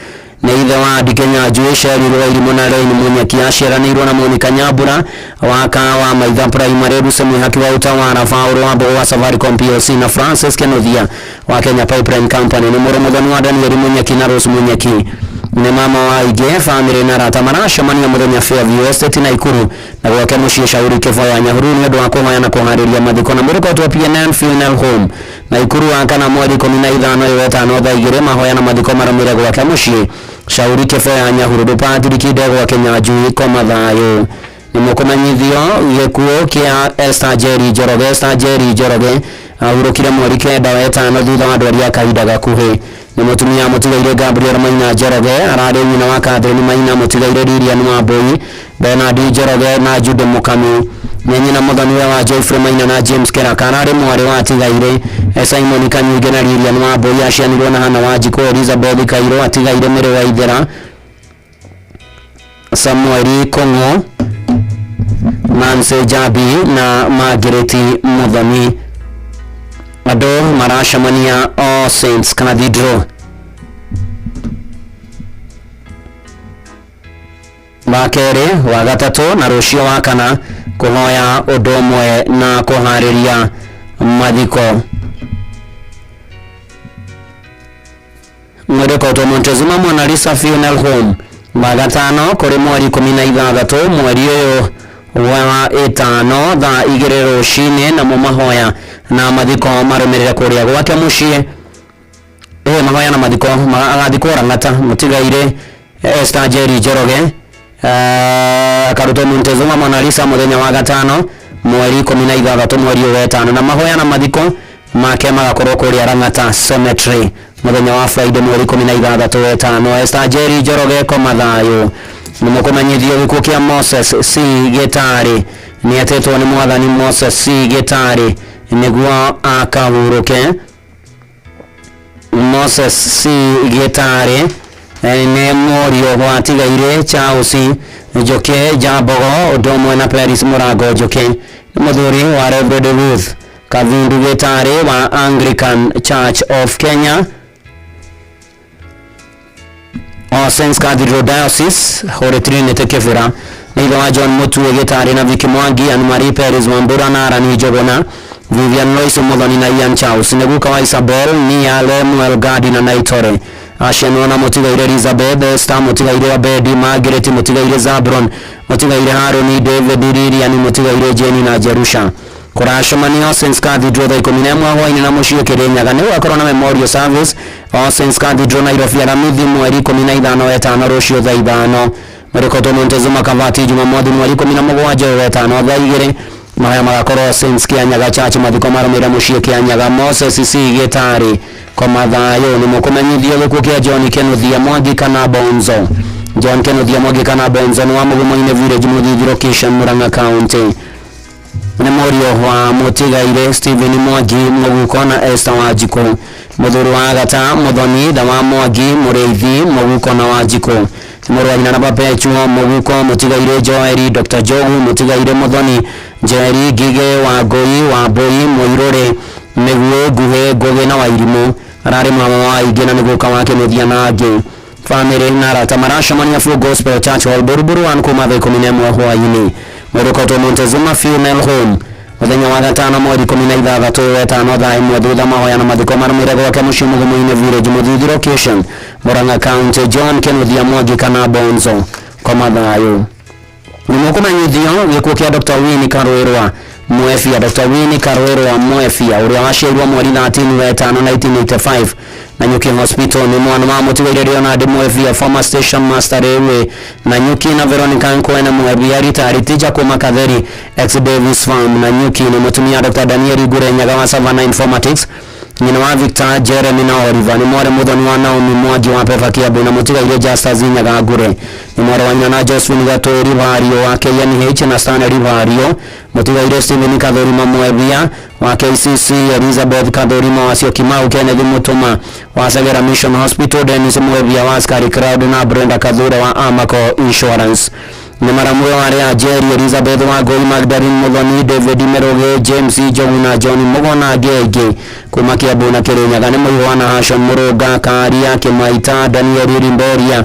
Nĩ ithe wa Andy Kĩnyanjui, Sheryl Wairimũ na Rain Munyaki. Aciaranĩirwo na Monica Nyambura wa Kawa Maitha Primary, Lucy Mwihaki wa Utawala, Paul Wambo wa Safaricom PLC na Francis Kenothia wa Kenya Pipeline Company. Nĩ mũrũ Muthoni wa Daniel Munyaki na Rose Munyaki. Nĩ mama wa Ige, family na arata maracemania mũthenya Fairview Estate Naikuru na gwake mũciĩ Shauri Kĩboya Nyahururu nĩ ũndũ wa kũhoya na kũharĩria mathiko na mwĩrĩ ũkotwo PNN Funeral Home Naikuru wa kana mweri 15 ĩrĩa ĩtano thaa 2 mahoya na mathiko marũmĩrĩre gwake mũciĩ Shauri Kĩboya Nyahururu. Patrick Ndegwa Kĩnyanjui koma thayũ. Nĩ mũkũmenyithio gĩkuũ kĩa Esther Njeri Njoroge. Esther Njeri Njoroge ahurũkire mweri 9 wa 5 thutha wa ndwari ya kahinda gakuhĩ. Nĩ mũtumia mũtigaire Gabriel Maina Njoroge, ararĩ nyina wa Catherine Maina, mũtigaire Lilian Wambui, Bernard Njoroge na Jude Mukami. Nĩ nyina mũthoniwe wa Geoffrey Maina na James Keraka. Ararĩ mwarĩ wa atigaire Simon Kanyuge na Lilian Wambui. Acianirwo na Hannah Wanjikũ, Elizabeth Kairũ, atigaire Mary Waithera, Samuel Kong'o, Nancy Jabi na Margaret Muthoni. Andũ maracemania All Saints Cathedral. Wa kerĩ, wa gatatũ na rũciũ wa kana kũhoya ũndũ ũmwe na kũharĩria mathiko. Mwĩrĩ ũkotwo Montezuma Mona Lisa Funeral Home wa gatano kũrĩ mweri 16 mweri ũyũ wa 5 thaa 2 rũcinĩ, namo mahoya na mathiko marũmĩrĩre kũrĩa gwake mũciĩ. Mahoya na mathiko agathikwo Rang'ata. Mũtigaire Esther Njeri Njoroge akarutwo Montezuma Mona Lisa mũthenya wa gatano mweri 16 mweri ũyũ wa 5, na mahoya na mathiko make magakorwo kũrĩa Rang'ata Cemetery mũthenya wa Friday mweri 16 wa 5. Esther Njeri Njoroge koma thayũ. Nĩ mũkũmenyithio gĩkuũ kĩa Moses C Gĩtarĩ. Nĩ etĩtwo nĩ mwathani Moses C Gĩtarĩ nĩguo akahurũke. Moses C Gĩtarĩ nĩ mũriũ wa tigaire Charles Njoke Njambogo ũndũ ũmwe na Peris Mũrango Njoke. Nĩ mũthuri wa Reverend Ruth Kavindu Gĩtarĩ wa Anglican Church of Kenya, All Saints Cathedral Diocese, Holy Trinity Kĩbĩra. Nĩ ithe wa John Mutue Gĩtarĩ na Vicky Mwangi, Anne Marie Peris Wambura na Arani Njogona. Vivian Lois Muthoni na Ian Charles. Nĩ guka wa Isabel, Nia, Lemuel, Gadi na Naitore. Acianwo na mũtigaire Elizabeth, Esther, mũtigaire Obedi, Margaret, mũtigaire Zabron, mũtigaire Haruni, David, Lilian, mũtigaire Jeni na Jerusha. Kũracemanio Saints Cathedral thaa 11 hwaĩ-inĩ na mũciĩ Kĩrĩnyaga. Nĩ gũgakorwo na memorial service o Saints Cathedral Nairobi Aramithi mweri 15 wetano rũciũ thaa 5. Mũrĩkotwo Montezuma Kavati Jumamothi mweri 17 wetano thaa 2. Mahoya magakorwo Saints Kĩanyaga Church, mathiko marũmĩrĩre mũciĩ Kĩanyaga. Moses C Gĩtarĩ koma thayũ. Nĩ mũkũmenyithio gĩkuũ kĩa John Kĩnuthia Mwangi kana Bonzo. John Kĩnuthia Mwangi kana Bonzo nĩ wa Mũgumo-inĩ Village, Mũthithi location, Murang'a County. Nĩ mũriũ wa mũtigaire Stephen Mwangi Mũguko na Esther Wanjikũ. Mũthuri wa Agata Mũthoni tha wa Mwangi Mũrĩithi Mũguko na Wanjikũ. Mũrũ wa nyina na Perpetuo Mũguko, mũtigaire Joeli Dr. Jogu, mũtigaire Mũthoni Njeri Ngige wa Ngũi wa Mbũi Mũirũrĩ Mĩguĩ Nguhĩ Ngũgĩ na Wairimũ. Ararĩ mama wa aingĩ na nĩ guka wa Kĩnuthia na angĩ. Famĩlĩ na arata maracemania Full Gospel Church Hall Buruburu 1 kuma thaa 11 hwaĩ-inĩ. Mũrũkotwo Montezuma Funeral Home mũthenya wa gatano mweri 16 wetano thaa 1 thutha mahoya na mathiko marũmĩrĩre gwake mũciĩ Mũgumo-inĩ Village, Mũthithi location, Murang'a County. John Kĩnuthia Mwangi kana Bonzo koma thayũ. Nĩ mũkũmenyithio gĩkuũ kĩa Dr. Winnie Karwĩrwa Mwefia. Dr. Winnie Karwĩrwa Mwefia ũrĩa waciarirwo mweri 13 wetano 1985 Nanyuki Hospital nĩ mwana wa mũtigaire Leonard Mwefia, former station master Railway Nanyuki, na Veronica Nkwene Mwebia, retired teacher kuma Katheri ex Davis Farm Nanyuki. Nĩ mũtumia Dr. Daniel Ngurenyaga wa Savannah Informatics, nyina wa Victor, Jeremy na Oliver. Nĩ mwarĩ mũthoni wa Naomi Mwangi wa Pepa Kiambu na mũtigaire Justus Nyaga Ngure. Nĩ mwarĩ wa nyina na Josephine Gatũri Vario wa KNH na Stanley Vario, mũtigaire Stephen Kathurima Mwebia wa KCC, Elizabeth Kathurima wa Syokimau, Kenneth Mutuma wa Segera Mission Hospital, Dennis Mwebia wa Askari Crowd na Brenda Kathure wa Amaco Insurance. Nĩ maramwe wa arĩa Jerry Elizabeth wa Ngũi, Magdalene Muthoni, David Meroge, James Njogu na John Mugo na angĩ aingĩ kuma Kiambu na Kĩrĩnyaga. Nĩ mũihwa na Hashon Mũrũnga, Karia Kĩmaita, Daniel Rimboria,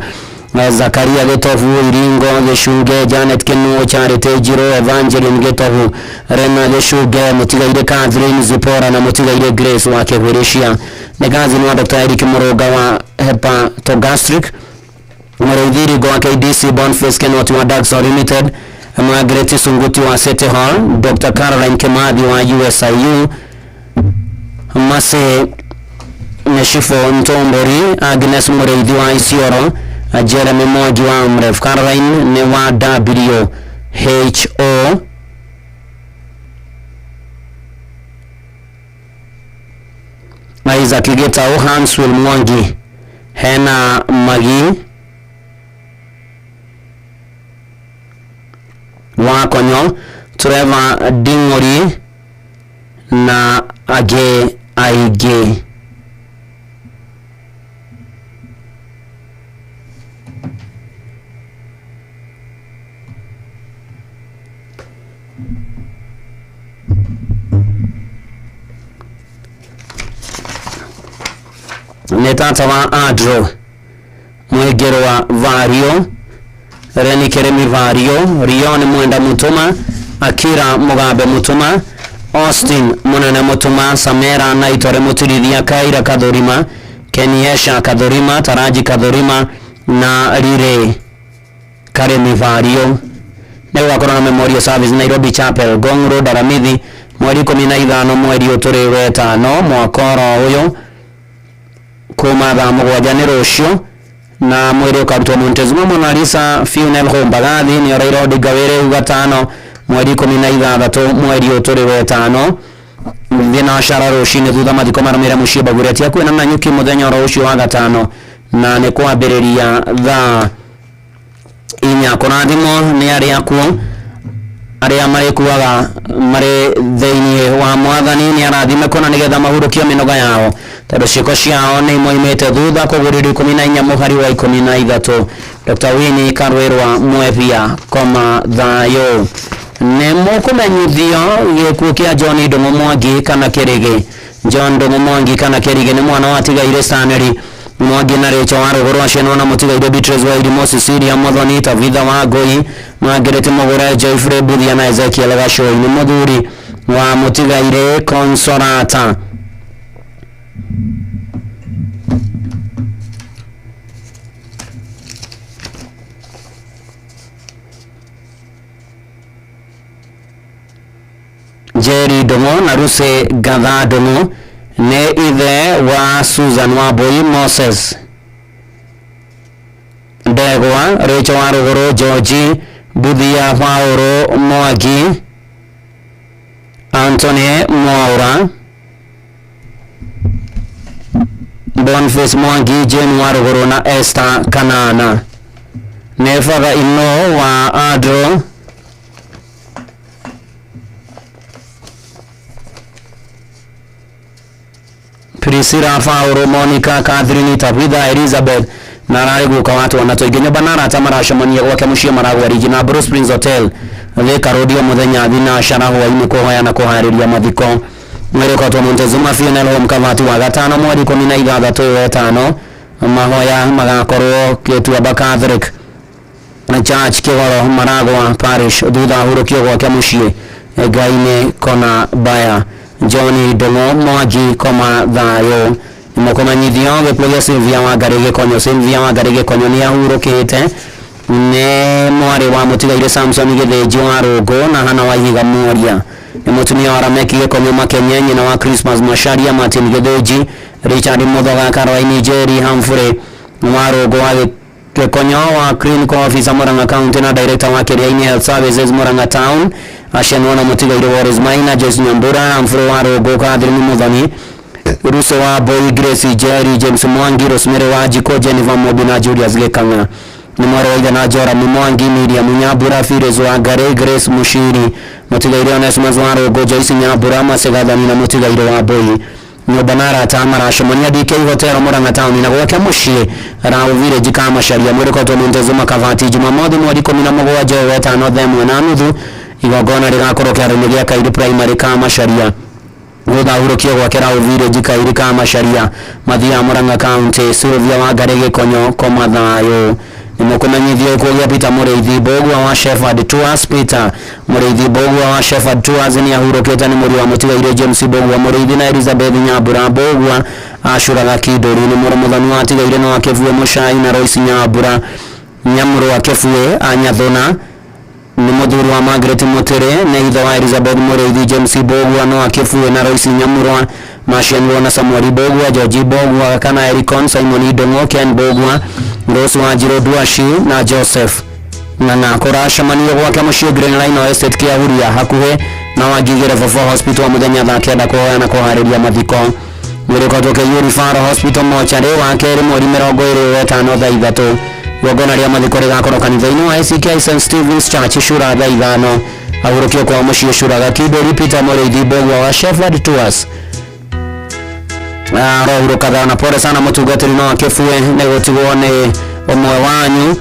Zakaria Gĩtobu, Iringo Gĩcunge, Janet Kĩnuo, Charity Njirũ, Evangeline Gĩtobu, Rena Gĩcunge, mũtigaire Catherine Zipora na mũtigaire Grace wa Kĩgwĩrĩcia. Nĩ cousin wa Dr. Eric Mũrũnga wa hepatogastric, Mũrĩithi Iringo wa KDC, Boniface Kenoti wa Daxor Limited, Margaret Sunguti wa City Hall, Dr. Caroline Kimathi wa USIU, Mase Neshifo Ntombori, Agnes Mũrĩithi wa Isiolo, Jeremy Mwangi wa Amref, Caroline nĩ wa WHO, Isaac Gitau, Hanswill Mwangi, Hena Magi wa Konyo, Trevor Ding'ori na angĩ aingĩ. Nĩ tata wa Andrew Mwĩngĩrwa Vario, Reni Keremi Vario, Rion Mwenda Mutuma, Akira Mugambe Mutuma, Austin Munene Mutuma, Samera Naitore Mutirithia, Kaira Kathurima, Keniesha Kathurima, Taraji Kathurima na Rire Karemi Vario. Nĩ gũgakorwo na memorial service Nairobi Chapel, Ngong Road, Aramithi, mweri 15 mweri ũyũ wetano mwaka oro ũyũ kuma thaa 7 nĩ rũciũ, na mwĩrĩ ũkarutwo Montezuma Mona Lisa Funeral Home Mbagathi nĩ Raila Odinga wĩrĩu gatano mweri 16 mweri ũyũ tũrĩ wetano thinacara rũcinĩ thutha mathiko marũmĩrĩre mũciĩ Mbagũreti hakuhĩ na Nanyuki mũthenya oro ũcio wa gatano na nĩ kwambĩrĩria thaa 4. Kũrathimwo nĩ arĩa akuũ arĩa marĩkuaga marĩ thĩinĩ wa mwathani nĩ arathime kũna nĩgetha mahurũkio mĩnoga yao tondũ ciĩko ciao nĩ imoimĩte thutha. Kũgũrĩrio 14 mũhari wa 13. Dr. Winnie Karwĩrwa Mwebia koma thayũ. Nĩ mũkũmenyithio gĩkuũ kĩa John Ndũng'ũ Mwangi kana Kĩrĩgĩ. John Ndũng'ũ Mwangi kana Kĩrĩgĩ nĩ mwana wa tigaire Stanley Mwangi na Rachel wa Rũgũrũ acianwo na mũtigaire Beatrice Wairimu, Cecilia Muthoni, Tabitha wa Ngũi, Margaret Mũgũre, Geoffrey Mbuthia na Ezekiel Gacũi. Nĩ mũthuri Wa mũtigairĩ Consolata. Jerry Ndung'u na Lucy Gatha Ndung'u nĩ ithe wa Susan Wambui, Moses Ndegwa, Rachel wa Rũgũrũ, George Buthia, Paũlũ Mwangi, Anthony Mwaura, Boniface Mwangi, Jane wa Rũgũrũ na Esther Kanana. Nĩ father in-law wa Andrew Priscilla, Paũlũ, Monica, Catherine, Tabitha, Elizabeth na ararĩ guka wa twana tũingĩ. Nyũmba na arata maracemania gwake mũciĩ Maragwa Ridge na Blue Springs Hotel, Thika Road, o mũthenya thinacara hwaĩ-inĩ kũhoya na kũharĩria mathiko. Mwĩrĩkotwo Montezuma Funeral Home, Kavati, wa gatano mweri 16 wetano. Mahoya magakorwo Gĩtuamba Catholic Church, Kĩgoro, Maragwa Parish, thutha hurũkio gwake mũciĩ. Ngai-inĩ kona baya. John Ndung'u Mwangi, koma thayũ. Nĩmũkũmenyithio gĩkuũ gĩa Sylvia Wangari Gĩkonyo. Sylvia Wangari Gĩkonyo nĩ ahurũkĩte, nĩ mwarĩ wa mũtigairĩ Samson Gĩthĩnji wa Rũngũ na Hana wa Ihiga Mworia. Nĩ mũtumia wa Rameki Gĩkonyo Makenye, nyina wa Christmas Macharia, Martin Gĩthĩnji, Richard Muthoga, Caroline Njeri, Humphrey wa Rũngũ wa Gĩkonyo, wa clinical officer Murang'a County na director wa Kĩrĩa-inĩ Health Services Murang'a Town. Acianwo na mũtigairĩ Wallace Maina, Joyce Nyambura, Humphrey wa Rũngũ, Catherine Muthoni, Ruso wa Boy, Grace Jerry, James Mwangi, Rosemary wa Jiko, Jennifer Mobi na Julius Gĩkang'a. Nĩ mwarĩ wa ithe na Joram Mwangi, Miriam Nyambura, Phyllis Wangari, Grace Mushiri, mũtigairĩ Onesmus wa Rũngũ, Joyce Nyambura, Macegathani na mũtigairĩ wa Boy. Nyũmba na arata maracemania DK Hotel Murang'a Town na gwake mũciĩ Rau Village, Kamacharia. Mwĩrĩkotwo Montezuma Kavati, Jumamothi mweri 17 wetano thaa 1:30. Igongona rĩgakorwo kĩharo-inĩ gĩa Kairi Primary, Kamacharia, gũthahurũkio gwake Rau Village, Kairi, Kamacharia, Mathia, Murang'a County. Sylvia Wangari Gĩkonyo, koma thayũ. Nĩmũkũmenyithio gĩkuũ gĩa Peter Mũrĩithi Mbũgua wa Shepherd Tours. Peter Mũrĩithi Mbũgua wa Shepherd Tours nĩ ahurũkĩte, nĩ mũriũ wa mũtigairĩ James Mbũgua Mũrĩithi na Elizabeth Nyambura Mbũgua, acuraga Kindũri. Nĩ mũrũ mũthoni wa tigairĩ no Akĩbue Mũcai na Royce Nyambura Nyamũrũ Akĩbue Anyathũna. Nĩ mũthuri wa Margaret Mũtĩrĩ. Nĩ ithe wa Elizabeth Mũrĩithi, James Mbũgua, no Akĩbue na Royce Nyamũrwa. Macianirwo na Samuel Mbũgua, George Mbũgua kana Ericon, Simon Ndung'u, Ken Mbũgua, Rose Wanjirũ Duashi na Joseph Ng'ang'a. Kũracemanio gwake mũciĩ Green Line Estate, Kĩahuria, hakuhĩ na Wangigĩ Level 4 Hospital, mũthenya thaa 9 kũhoya na kũharĩria mathiko. Mwĩrĩkotwo KU Referral Hospital mocarĩ, wa kerĩ mweri 25 thaa 3. Igongona rĩa mathiko rĩgakorwo kanitha-inĩ wa ACK St Stephen's Church, Cura, thaa 5. Ahurũkio kwa mũciĩ Curaga Kidori. Peter Mũrĩithi Mbũgua wa Shepherd Tours arohurũkaga na pole sana mũtungatĩri no akĩbue nĩ gũtigwo nĩ ũmwe wanyu.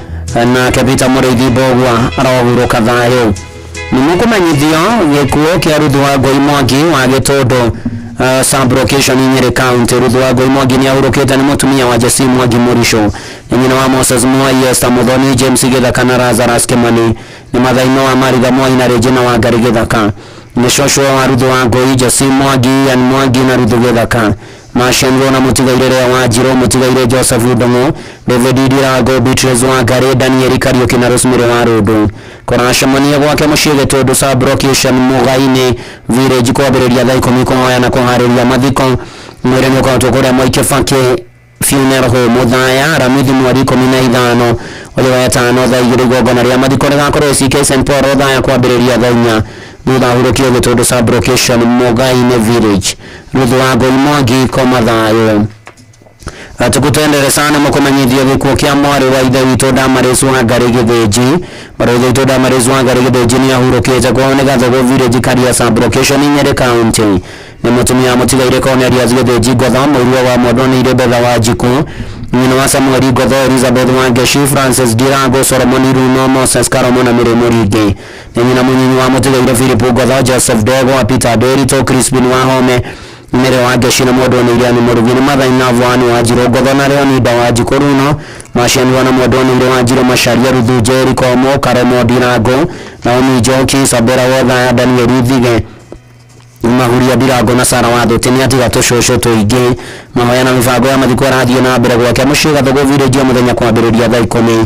Nake Peter Mũrĩithi Mbũgua arohurũka thayũ. Nĩ mũkũmenyithio gĩkuũ kĩa Ruth wa Ngoi Mwangi wa Gĩtũndũ, sub location, Nyeri County. Ruth wa Ngoi Mwangi nĩ ahurũkĩte, nĩ mũtumia wa Jesse Mwangi Mũrico, nĩ nyina wa Moses Mwai, Esther Muthoni, James Gĩthaka na Lazarus Kimani. Nĩ mathaino wa Maritha Mwai na Regina wa Ngari Gĩthaka. Nĩ cũcũ wa Ruth wa Ngoi, Jesse Mwangi, Ian Mwangi na Ruth Gĩthaka. Macianirwo na mũtigairĩ Lea Wanjirũ, mũtigairĩ Joseph Ndung'u, David Ndirango, Beatrice Wangari, Daniel Kariuki na Rosemary wa Rũndũ. Kũracemania gwake mũciĩ Gĩtũndũ sub location, Mũgai-inĩ Village, kwambĩrĩria thaa 10 kũhoya na kũharĩria mathiko. Mwĩrĩ nĩ ũkoretwo kũrĩa Mwai Kibaki Funeral Home, Mũthaya, Aramithi mweri 15 ũyũ wetano thaa 2. Igongona rĩa mathiko rĩgakorwo ACK St Paul, Othaya, kwambĩrĩria thaa 4, thutha hurũkio Gĩtũndũ sub location, Mũgai-inĩ Village. Ruth wa Ngoi Mwangi, koma thayũ. Tukutendere sana mũkũmenyithio gĩkuũ kĩa mwarĩ wa ithe witũ Damaris Wangari Gĩthĩnji. Mwarĩ wa ithe witũ Damaris Wangari Gĩthĩnji nĩ ahurũkĩte, kwao nĩ Gathogũ Village, Karia sub location, Nyeri County. Nĩ mũtumia wa mũtigairĩ Cornelius Gĩthĩnji Ngotho, mũirũ wa mwendwa nĩ Betha wa Njikũ, nyina wa Samuel Ngotho, Elizabeth Wangeshi, Francis Ndirango, Solomon Runo, Moses Karomo na Mary Mũringi. Nĩ nyina mũnyinyi wa mũtigairĩ Philip Ngotho, Joseph Ndegwa, Peter Nderitu, Crispin Wahome, Mary Wangeshi na mwendwa nĩ Iriani Mũrugi. Nĩ Mathaina Vwani wa Njirũ Ngotho na Leonida wa Njikũ Runo. Macianirwo na mwendwa nĩ wa Njirũ Macharia, Ruthu Njeri, Komo Karomo, Ndirango, Naomi Njoki, Isabella Wothaya, Daniel Thige. Mahuria Ndirango na Sara Wathuti nĩ atiga tũcũcũ tũingĩ. Mahoya na mĩbango ya mathiko ĩrathiĩ na mbere gwake mũciĩ Gathugu village o mũthenya kwambĩrĩria thaa 10.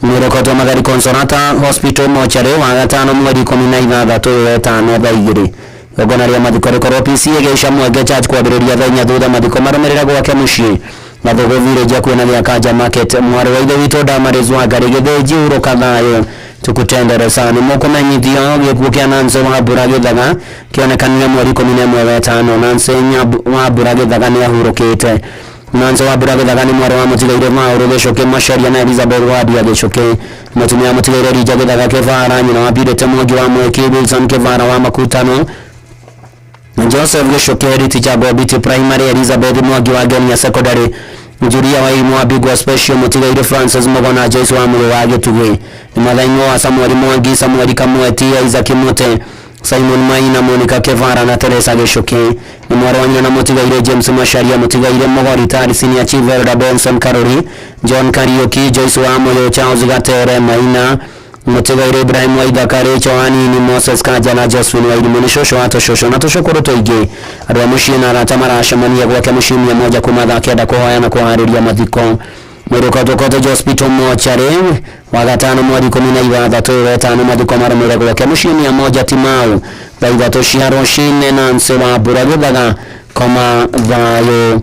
Mwĩrĩ Mathari Consolata Hospital mochari wa gatano mweri 16 wetano thaa 2. Igongona rĩa mathiko rĩkorwo PCA Geisha Mwenge Church kwambĩrĩria thaa 4 thutha mathiko marũmĩrĩra gwake mũciĩ Gathugu village hakuhĩ na gĩa Market. Mwarĩ wa ithe witũ Damaris Wangari Gĩthĩnji hurũka thayũ tukutendere sana. Mũkũmenyithio gĩkuũ kĩa Nancy Wambura Gĩthaga kĩonekanire mweri 11 wetano. Nancy Wambura Gĩthaga nĩ ahurũkĩte. Nancy Wambura Gĩthaga nĩ mwarĩ wa mũtigaire Maũrũ Gĩcũkĩ Macharia na Elizabeth Wadia Gĩcũkĩ. Mũtumia mũtigaire Rija Gĩthaga Kĩbara, nyina wa Purity Mwangi wa Mweki, Wilson Kĩbara wa Makutano, Joseph Gĩcũkĩ teacher Gobiti Primary, Elizabeth Mwangi wa Ngenia Secondary, Julia Wairimu wa Bigwa Special, mũtigaire Francis Mogona, Joyce wa Mũrũ wa Gĩtugĩ, Mathaing'o wa Samuel Mwangi, Samuel Kamweti, Isaac Mute, Simon Maina, Monica Kevara na Teresa Gĩcũkĩ. Nĩ mwarĩ wa nyina na mũtigaire James Macharia, mũtigaire Mogori Tari, Senior Chief Elder Benson Karori, John Kariuki, Joyce wa Mũyũ, Charles Gatere Maina, mũtigaire Ibrahim Waithaka, Rachel Anini, Moses Kanja na Josephine Wairimu. Nĩ cũcũ wa tũcũcũ na tũcũkũrũ tũingĩ. Andũ a mũciĩ na arata maracemania gwake mũciĩ 100 kuma thaa 9 kũhoya na kũharĩria mathiko. Mwĩrĩ ũkoretwo Cottage Hospital mochari wa gatano mweri 16 wetano mathiko marũmĩrĩre gwake mũciĩ 100 Timau thaa 3 cia rũcinĩ. Nancy Wambura Gĩthaga koma thayũ.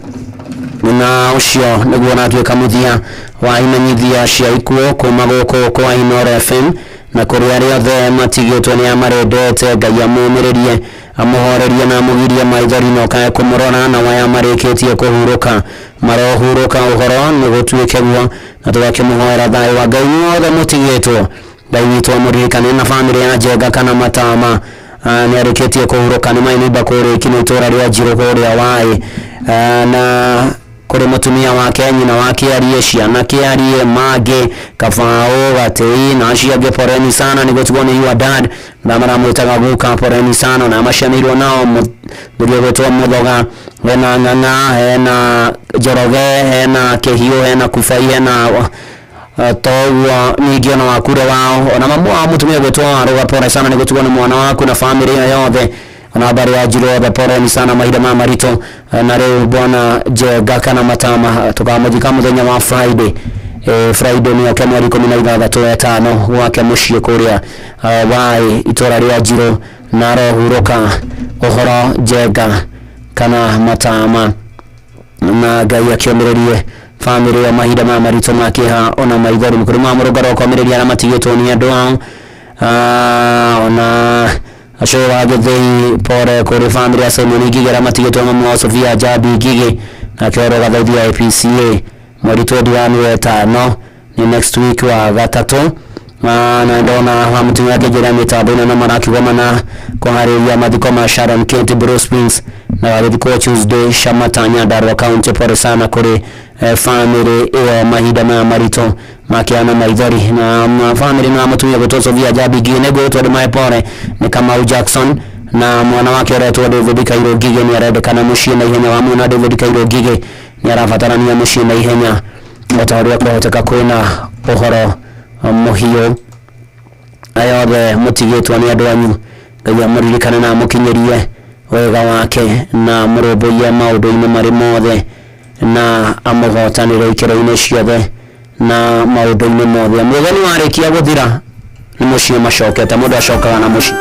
Na ũcio nĩguo ũratuĩka mũthia wa imenyithia cia ikuũ kuma gũkũ kwa Inooro FM, na kũrĩ arĩa othe matigĩtwo nĩ amarendete, Ngai amũmĩrĩrie, amũhorerie na amũgirie maithori na ũkae kũmũrora, na waya marĩkĩtie kũhurũka marohurũka ũhoro nĩ gũtuĩke guo, na tũgakĩmũhoera thayũ wa Ngai inyuothe mũtigĩtwo. Ngai witũ amũririkane na bamĩrĩ ya Njenga kana Matama nĩ arĩkĩtie kũhurũka nĩ mainimba kũrĩa ikinĩ itũra rĩa Njirũ kũrĩa Waĩ, na kũrĩ mũtumia wake, nyina wa Kĩarie, ciana Kĩarie, Mangĩ, Kabaũ, Gatĩi na acio angĩ, poreni sana nĩ gũtigwo nĩ your dad na maramwĩtaga guka, poreni sana na macianĩirwo nao mũthuri ũgwĩtwo Mũthoga, hena Ng'ang'a, hena Njoroge, hena Kĩhiũ, hena Kubai, hena toguo ningĩ ona wakure wao, ona mamu wa mũtumia ũgwĩtwo Warũga, pore sana nĩ gũtigwo nĩ mwana waku na bamĩrĩ ĩyo yothe, ona mbarĩ ya Njirũ othe, poreni sana mahinda ma maritũ. Na rĩu bwana Njenga kana Matama tũkamũthika mũthenya wa Friday, Friday nĩ oke mweri 16 wetano gwake mũciĩ kũrĩa Waĩ itũra rĩa Njirũ, na arohurũka ũhoro Njenga kana Matama, na Ngai akĩũmĩrĩrie bamĩrĩ ĩyo mahinda ma maritũ ma kĩeha ona maithori. Mũkũrũ ma mũrũngaro ũkomĩrĩria arĩa matigĩtwo nĩ andũ ao, ona acio wa Gĩthĩi, pore kũrĩ bamĩrĩ ya Simon Ngigĩ arĩa matigĩtwo mamu wa Sofia Jabi Ngigĩ, nake oro gathaithia IPCA mweri 21 wetano nĩ next week wa gatatũ. Na ndona wa mũtumia akĩingĩra mĩtambo-inĩ na marakĩgomana kũharĩria mathiko ma Sharon Kate Bruce Springs na gagĩthikwo Tuesday Shamata Nyandarua County. Pore sana kũrĩ famĩlĩ ĩyo mahinda maya maritũ makĩana maithori, na famĩlĩ na mũtumia gwĩtwo Sofia Jabi Ngigĩ nĩngwĩtwo ndĩmahe pore nĩ Kamau Jackson, na mwana wake ũretwo David Kairũ Ngigĩ nĩ arendekana mũciĩ na ihenya. Wa mwana David Kairũ Ngigĩ nĩ arabatarania mũciĩ na ihenya o ta ũrĩa kwahoteka kwĩna ũhoro mũhiũ. Aya othe mũtigĩtwo nĩ andũ anyu, Ngai amũririkane na amũkinyĩrie wega wake na amũrũmbũiye maũndũ-inĩ marĩ mothe na amũhotanĩre ikĩro-inĩ ciothe na maũndũ-inĩ mothe. Mũthenya warĩkia gũthira nĩ mũciĩ macokete, mũndũ acokaga na mũciĩ.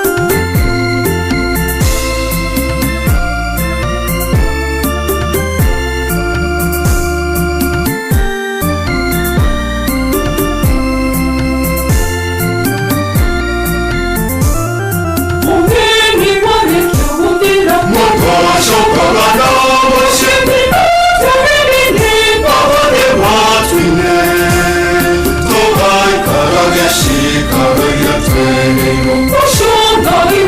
Thank you.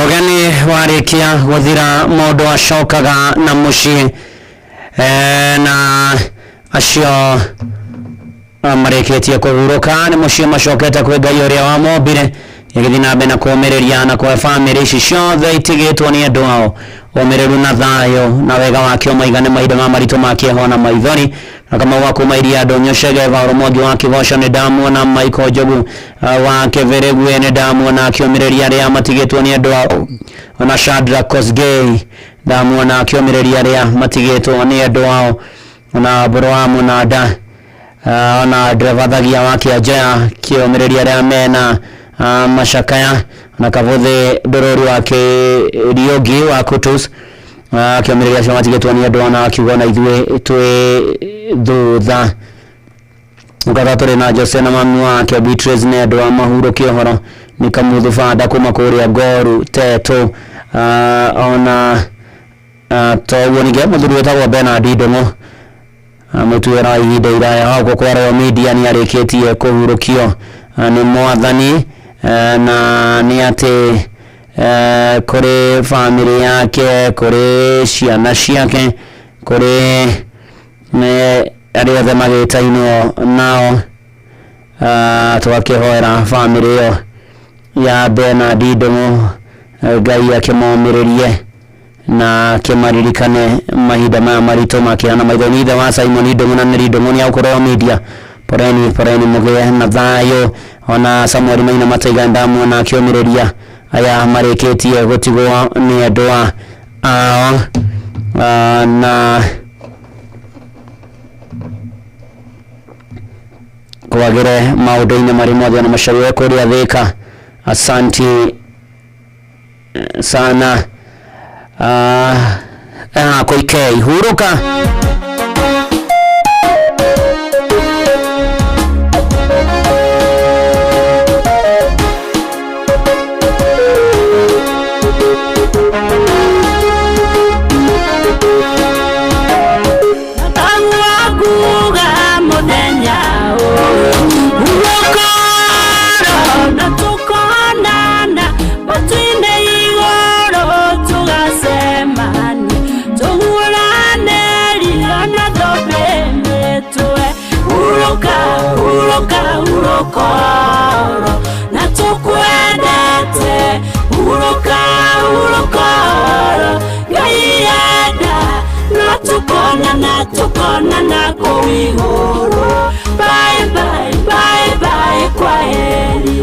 Ũgeni warĩkia gũthira mũndũ acokaga na mũciĩ na acio marĩkĩtie kũhurũka nĩ mũciĩ macokete kwĩ Ngai ũrĩa wamombire. Ĩgĩthiĩ na mbere na kũũmĩrĩria na kũhe bamĩrĩ ici ciothe itigĩtwo nĩ andũ ao ũmĩrĩru na thayũ na wega wake ũmaigane mahinda ma maritũ ma kĩeha na maithori. Na Kamau wa kuma iria Ndũnyũ Chege, Vaũrũ Mwangi wa Kĩgoco nĩ ndamuona, Michael Njogu wa Kĩbĩrĩgwe nĩ ndamuona akĩũmĩrĩria arĩa matigĩtwo nĩ andũ ao, ona Shadrack Kosgei ndamuona akĩũmĩrĩria arĩa matigĩtwo nĩ andũ ao, ona Mbũrũ wa Mũnanda, ona Ndrevathagia wa Kĩanjoya kĩũmĩrĩria arĩa mena macakaya, na Kabuthĩ Ndũrũri wa Kĩriũngi wa Kutus akĩũmĩrĩria acio matigĩtwo nĩ andũ, ona akiuga na ithuĩ twĩ thutha. Ngatha tũrĩ na Jose na mami wake Beatrice nĩ andũ a mahurũke ũhoro nĩ Kamuthu Banda kuma kũrĩa Ngoru Tetũ, ona toguo ningĩ mũthuri wĩtagwo Bernard Ndũng'ũ, mũtuĩra wa ihinda iraya wa gũkũ kwa Royal Media nĩ arĩkĩtie kũhurũkio nĩ mwathani, na nĩ atĩ kũrĩ bamĩrĩ yake, kũrĩ ciana ciake, kũrĩ arĩa othe magĩtainwo nao, tũgakĩhoera bamĩrĩ ĩyo ya Bernard Ndũng'ũ, Ngai akĩmomĩrĩrie na kĩmaririkane mahinda maya maritũ makĩhana maitho. Nĩ ithe wa Simon Ndũng'ũ na Mary Ndũng'ũ nĩ agũkũ Media, poreni poreni, mũgĩe na thayũ. Ona Samuel Maina Mataiga ndamuona akĩũmĩrĩria aya marĩkĩtie gũtigwo nĩ endwa ao, na kwagĩre maũndũ-inĩ marĩ mothe. Na macaria kũrĩa Thĩka, asanti sana. Koikei huruka. Urokoro na tukwendete uroka urokoro Ngai yenda na tukonana tukonana kũu igũrũ. Bye bye bye bye kwa heri.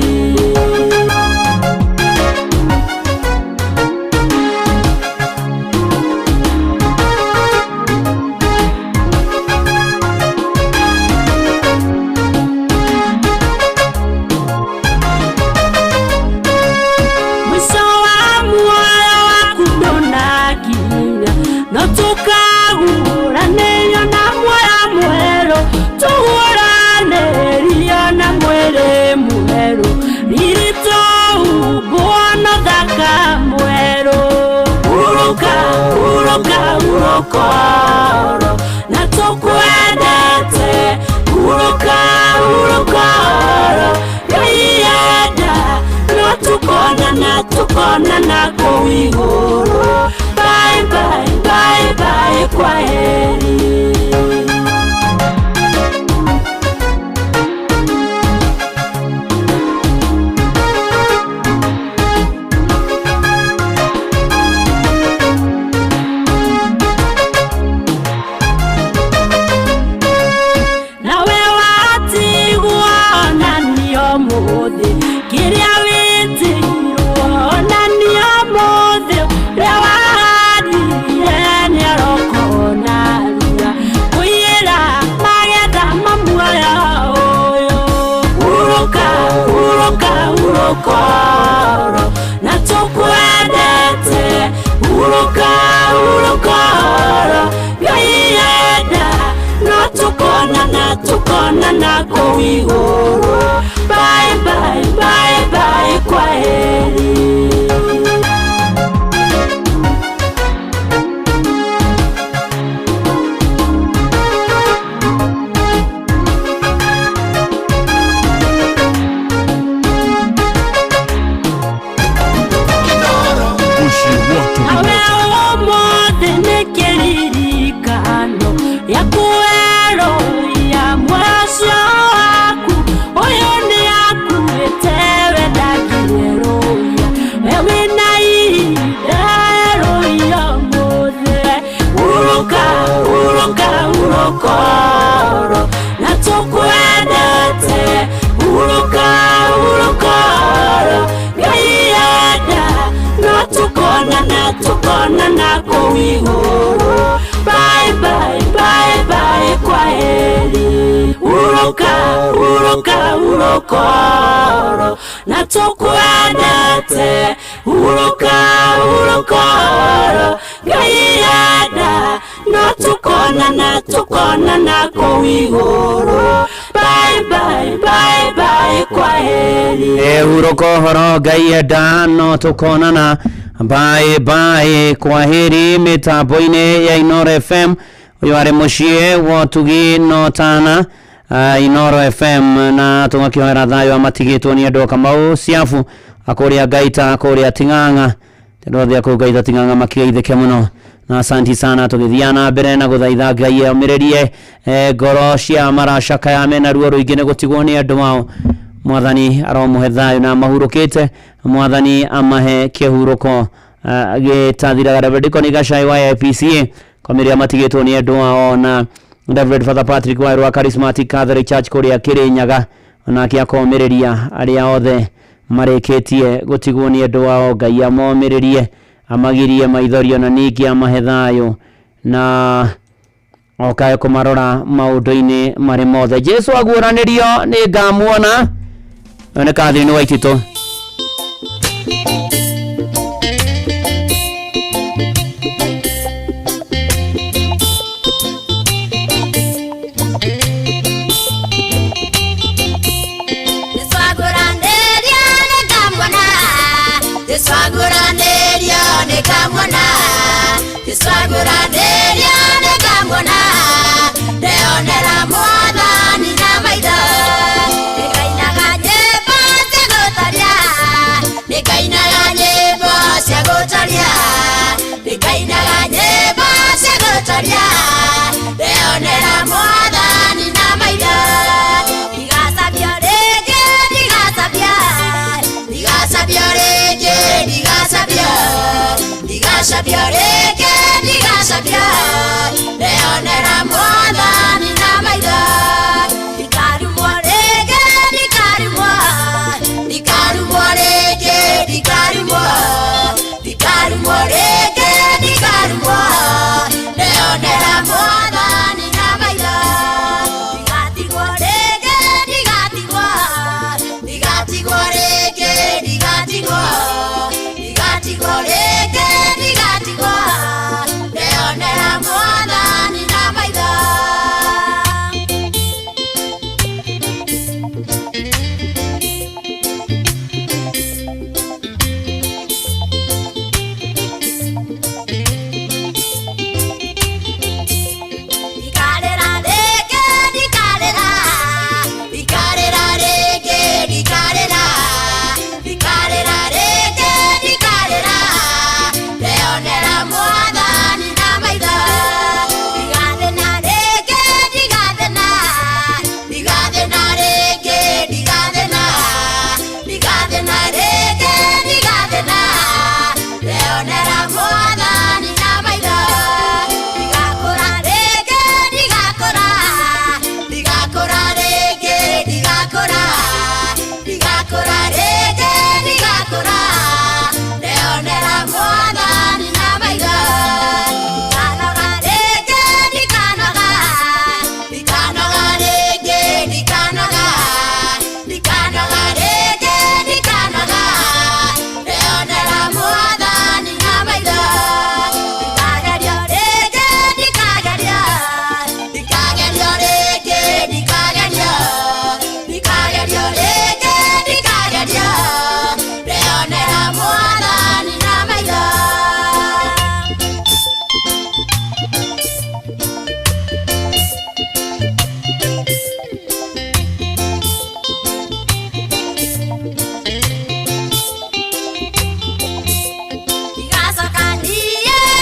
Urokoro na tukwendete uroka urokoro Ngai yenda no tukonana tukonana kũu igũrũ. Bye bye bye bye kwa heri. Urokoro na tukwendete uroka urokoro Ngai yenda no tukonana tukonana kũu igũrũ. Bye bye bye bye kwa heri. tũkonana kũu igũrũ. Bye bye bye bye kwaheri. Hurũka hurũka hurũka ũhoro na tũkwendete. Hurũka hurũka ũhoro Ngai enda no tũkonana tũkonana kũu igũrũ. Bye bye bye bye kwaheri. Hurũka ũhoro Ngai enda no tũkonana. Bye bye kwaheri mĩtambo-inĩ ya Inoro FM. Ũyũ arĩ mũciĩ wa ũtugi no tana Inoro FM, na tũgakĩhoera thayũ amatigĩtwo nĩ andũ a Kamau Ciabu akũrĩa Ngaita kũrĩa Ting'ang'a andũ othe akũu Ngaita Ting'ang'a makigeithĩke mũno na asanti sana. Tũgĩthiaga na mbere na gũthaitha Ngai omĩrĩrie ngoro cia maracakaya mena ruo rũingĩ nĩ gũtigwo nĩ andũ ao. Mwathani aromũhe thayũ na mahurũkĩte, Mwathani amahe kĩhurũko gĩtathiraga. Reverend Deacon Gachai wa APCA kwamĩrĩria matigĩtwo nĩ andũ ao, na Reverend Father Patrick Waweru wa Charismatic Catholic Church kũrĩa Kĩrĩnyaga onake akomĩrĩria arĩa othe marĩkĩtie gũtigwo nĩ andũ ao. Ngai amomĩrĩrie, amagirie maithori ona ningĩ amahe thayũ na okae kũmarora maũndũ-inĩ marĩ mothe. Jesu aguũranĩrio nĩ ngamuona. Ũyũ nĩ Catherine Waititũ. Jesu aguũranĩrio nĩngamuona, ndeonera Mwathani na maitho. Nĩngainaga nyĩmbo cia gũtaria, nĩngainaga nyĩmbo cia gũtaria, nĩngainaga nyĩmbo cia gũtaria, ndeonera Mwathani na maitho. Ndigacabio rĩngĩ, ndigacabia, ndigacabio rĩngĩ, ndigacabio, ndigacabio rĩngĩ, ndigacabio, ndeonera Mwathani na maitho. Ndikarumwo rĩngĩ, ndikarumwo, ndikarumwo rĩngĩ, ndikarumwo, ndikarumwo rĩngĩ, ndikarumwo, ndeonera Mwathani na maitho. Ndigatigwo rĩngĩ, ndigatigwo, ndigatigwo rĩngĩ, ndigatigwo, ndigatigwo rĩngĩ, ndigatigwo, ndeonera Mwathani na maitho. Ndikarĩra rĩngĩ, ndikarĩra, ndikarĩra rĩngĩ, ndikarĩra, ndikarĩra rĩngĩ, ndikarĩra, ndeonera Mwathani na maitho. Ndigathĩna rĩngĩ, ndigathĩna, ndigathĩna rĩngĩ, ndigathĩna, ndigathĩna rĩngĩ, ndigathĩna, ndeonera Mwathani na maitho. Ndigakũra rĩngĩ, ndigakũra, ndigakũra rĩngĩ, ndigakũra, ndigakũra rĩngĩ, ndigakũra, ndeonera Mwathani na maitho. Ndikanoga rĩngĩ, ndikanoga, ndikanoga rĩngĩ, ndikanoga, ndikanoga rĩngĩ, ndikanoga, ndeonera Mwathani na maitho. Ndikagerio rĩngĩ, ndikagerio, ndikagerio rĩngĩ, ndikagerio, ndikagerio rĩngĩ, ndikagerio, ndeonera Mwathani na maitho. Ndigacoka niĩ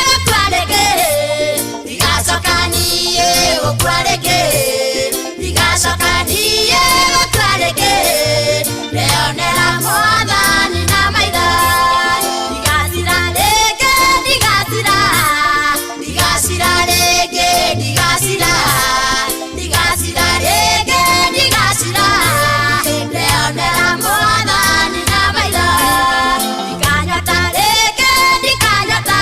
gũkua rĩngĩ, ndigacoka niĩ gũkua rĩngĩ, ndigacoka niĩ gũkua rĩngĩ, ndeonera Mwathani na maitho. Ndigacira rĩngĩ, ndigacira, ndigacira rĩngĩ, ndigacira, ndigacira rĩngĩ, ndigacira, ndeonera Mwathani na maitho. Ndikanyota rĩngĩ, ndikanyota,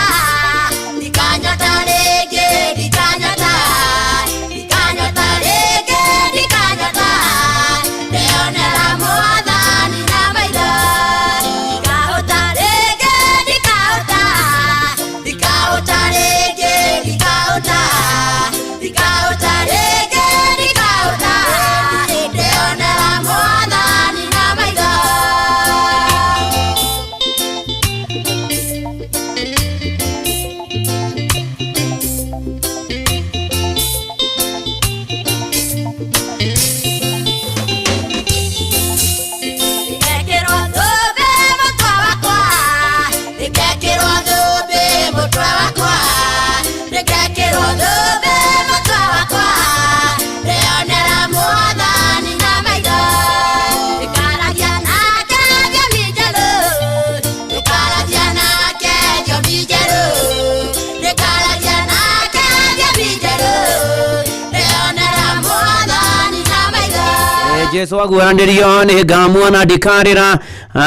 Jesu aguũranĩrio nĩ ngamuona, ndikarĩra,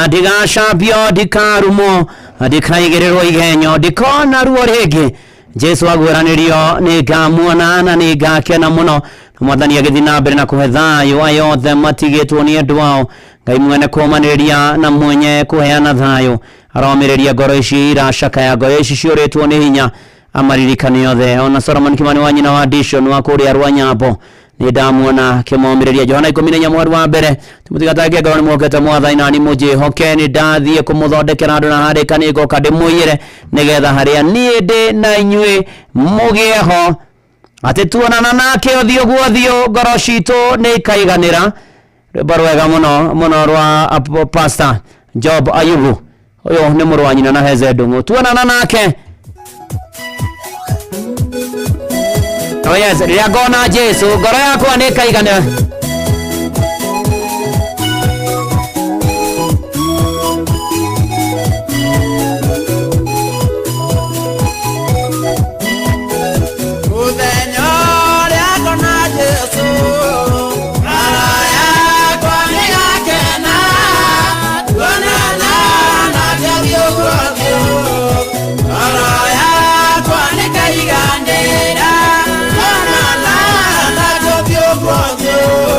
ndigacambio, ndikarumwo, ndikaigĩrĩrwo igenyo, ndikona ruo rĩngĩ. Jesu aguũranĩrio nĩ ngamuona na nĩ ngakena mũno. Na Mwathani agĩthiĩ na mbere na kũhe thayũ aya othe matigĩtwo nĩ endwa ao. Ngai mwene kũũmanĩrĩria na mwenye kũheana thayũ aromĩrĩria ngoro ici iracakaya, ngoro ici ciũrĩtwo nĩ hinya, amaririkane othe. Ona Solomon Kimani wa nyina wa Dishon wa kũrĩa Rwanyambo nĩ ndamuona kĩmomĩrĩria. Johana 14 mweri wa mbere, mũtigatange ngoro, nĩ mwokete Mwathani na nĩ mũnjĩhoke, nĩ ndathiĩ kũmũthondekera andũ, na harĩka nĩ ngoka ndĩmũiyĩre, nĩgetha harĩa niĩ ndĩ na inyuĩ mũgĩe ho, atĩ tuonana nake ũthiũ gwa ũthiũ ngoro citũ nĩ ikaiganĩra. Rwĩmbo rwega mũno mũno rwa Pastor Job Ayubu, ũyũ nĩ mũrũ wa nyina na Heze Ndung'u. Tuonana nake. Oh yes, rĩrĩa ngona Jesu ngoro yakwa nĩ ĩkaiganĩra. Mũthenya ũrĩa ngona Jesũ, ngoro yakwa nĩgakena, tuonana nake ũthiũ kwa ũthiũ, ngoro yakwa nĩkaiganĩra, tuonana nake ũthiũ kwa ũthiũ.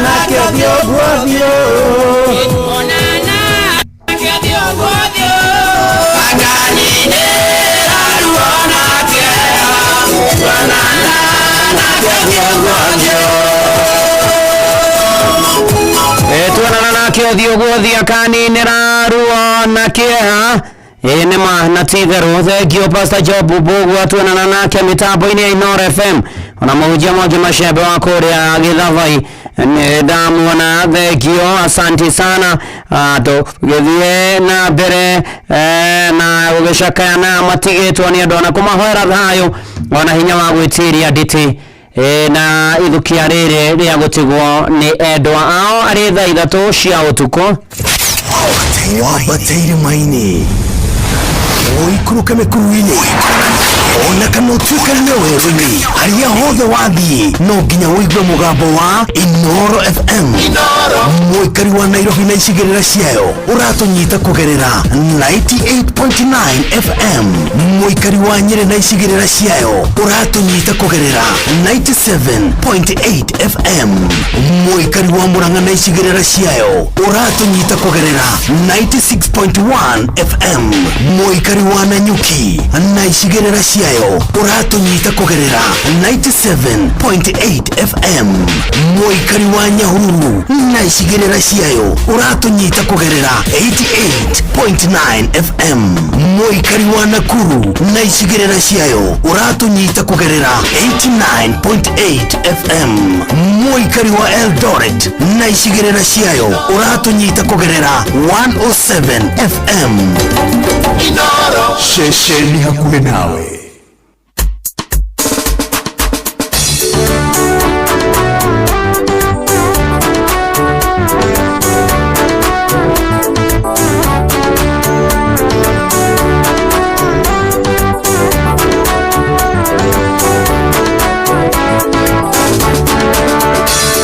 nake ũthiũ kwa ũthiũ. Tuonana nake ũthiũ kwa ũthiũ. Akaninĩra ruo na kĩeha. Tuonana nake ũthiũ kwa ũthiũ. Tuonana nake ũthiũ gwa ũthiũ akaninĩra ruo na kĩeha. Ĩ nĩ ma na ti itherũ. Thengio Pastor Job Mbũgua, tuonana nake mĩtambo-inĩ ya Inooro FM ona mũhunjia Mwangi Macembe wa kũrĩa Gĩthavai nĩ ndamuona. Thengio, asanti sana. Tũgĩthiĩ na mbere na gũgĩcakaya na matigĩtwo nĩ andũ ona kũmahoera thayũ ona hinya wa gwĩtiria nditi na ithukia rĩrĩ rĩa gũtigwo nĩ endwa ao arĩ thaa 3 cia ũtukũ. Wambate irĩma-inĩ, ũikũrũke mĩkuru-inĩ, ona kana ũtuĩkanie werũ-inĩ, harĩa hothe wathiĩ no nginya ũigue mũgambo wa Inooro FM. Mũikari wa Nairobi na icigĩrĩra ciayo ũratũnyita kũgerera 98.9 FM. Mũikari wa Nyĩrĩ na icigĩrĩra ciayo ũratũnyita kũgerera 97.8 FM. Mũikari wa Murang'a na icigĩrĩra ciayo ũratũnyita kũgerera 96.1 FM. Mũikari wa Nanyuki na icigĩrĩra ciayo ũratũnyita kũgerera 97.8 FM. Mũikari wa Nyahururu na icigĩrĩra ciayo ũratũnyita kũgerera 88.9 FM. Mũikari wa Nakuru na icigĩrĩra ciayo ũratũnyita kũgerera 89.8 FM. Mũikari wa Eldoret na icigĩrĩra ciayo ũratũnyita kũgerera 107 FM. Ceceni hakuhĩ nawe.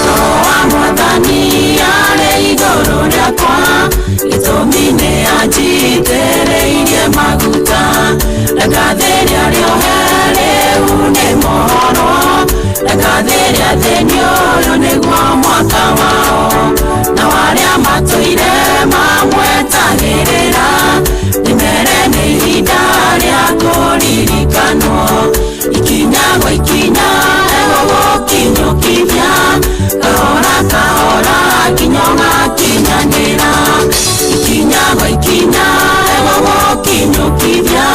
Roho wa Mwathani arĩ igũrũ rĩakwa, gĩtũmi nĩ anjitĩrĩirie maguta. Ndakathĩria rĩohe rĩu nĩ mohoro, ndakathĩria thĩinĩ ũyũ nĩguo mwaka wao. Na arĩa matũire mamwetagĩrĩra, ndĩmere nĩ ihinda rĩa kũririkanwo. Ikinya gwa ikinya egũgũkinyũkithia, kahora kahora nginya ũgakinyanĩra. Ikinya gwa ikinya egũgũkinyũkithia,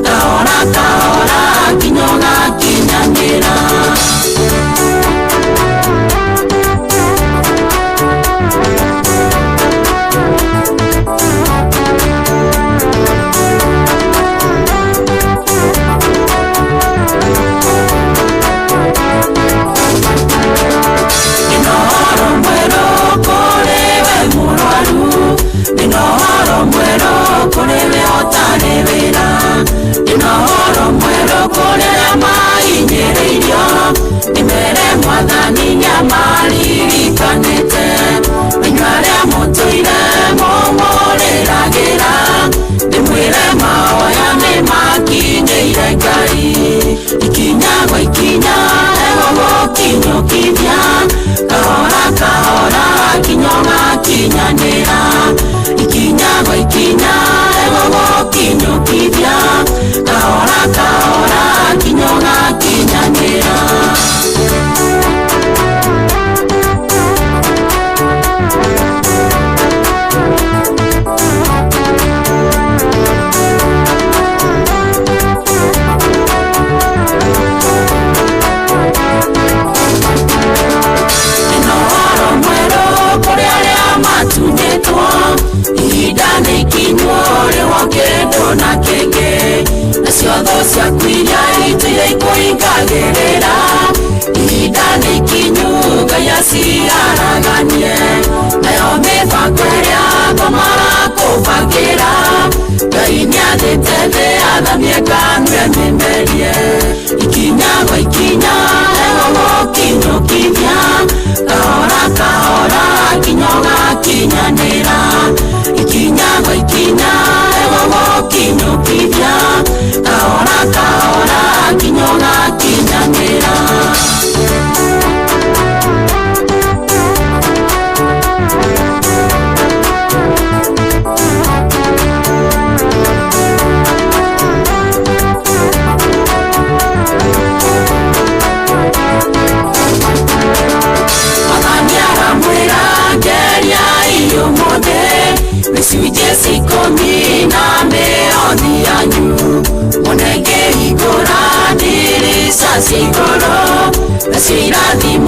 kahora kahora nginya ũgakinyanĩra. Ndĩnohoro mwerũ kũrĩ we mũrwaru, ndĩnohoro mwerũ kũrĩ we ũtarĩ wĩra, ndĩnohoro mwerũ kũrĩ arĩa mahinyĩrĩirio, ndĩmere Mwathani nĩamaririkanĩte. Inyuĩ arĩa mũtũire mũmũrĩragĩra, ndĩmwĩre mahoya nĩmakinyĩire Ngai. Ikinya gwa ikinya egũgũkinyũkithia, kahora kahora nginya ũgakinyanĩra. Ikinya gwa ikinya egũgũkinyũkithia, kahora kahora nginya ũgakinyanĩra. Ndĩnohoro mwerũ kũrĩ arĩa matunyĩtwo, ihinda nĩ ikinyu rĩwo kĩndũ na kĩngĩ, nacio thũ ciaku iria itũire ikũingagĩrĩra, ihinda nĩ ikinyu Ngai aciaraganie, nayo mĩbango ĩrĩa ngoma marakũbangĩra, Ngai nĩathĩte thĩ athamie kanua ĩmĩmerie. Ikinya gwa ikinya egũgũkinyũkithia, kahora kahora nginya ũgakinyanĩra. Ikinya gwa ikinya egũgũkinyũkithia, kahora kahora nginya ũgakinyanĩra.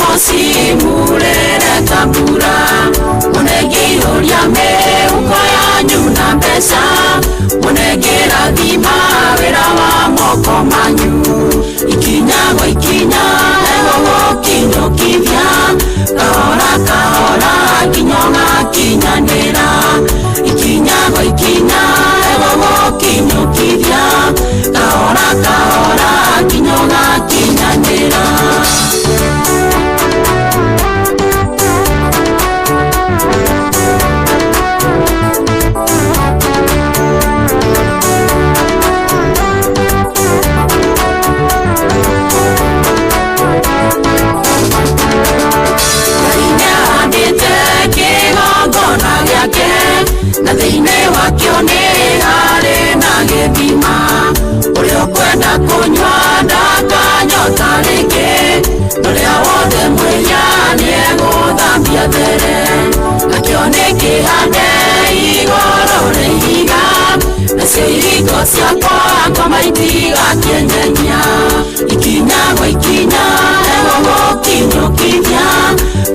Mũcimurĩre ta mbura mũnengĩihũria mĩhuko yanyu na mbeca mũnengĩrathima wĩra wa moko manyu ikinya gwa ikinya egũgũkinyũkithia kahora kahora nginya ũgakinyanĩra ikinya gwa ikinya egũgũkinyũkithia kahora kahora nginya ũgakinyanĩra. Na thĩinĩ wakĩo nĩ harĩ na gĩthima ũrĩa ũkwenda kũnyua ndakanyota rĩngĩ ũrĩa wothe mwĩhia nĩegũthambia there nakĩo nĩ kĩhande igũrũ rĩa ihiga nacio ihingo ciakwa ngoma itigakĩenyenya ikinya gwa ikinya egũgũkinyũkithia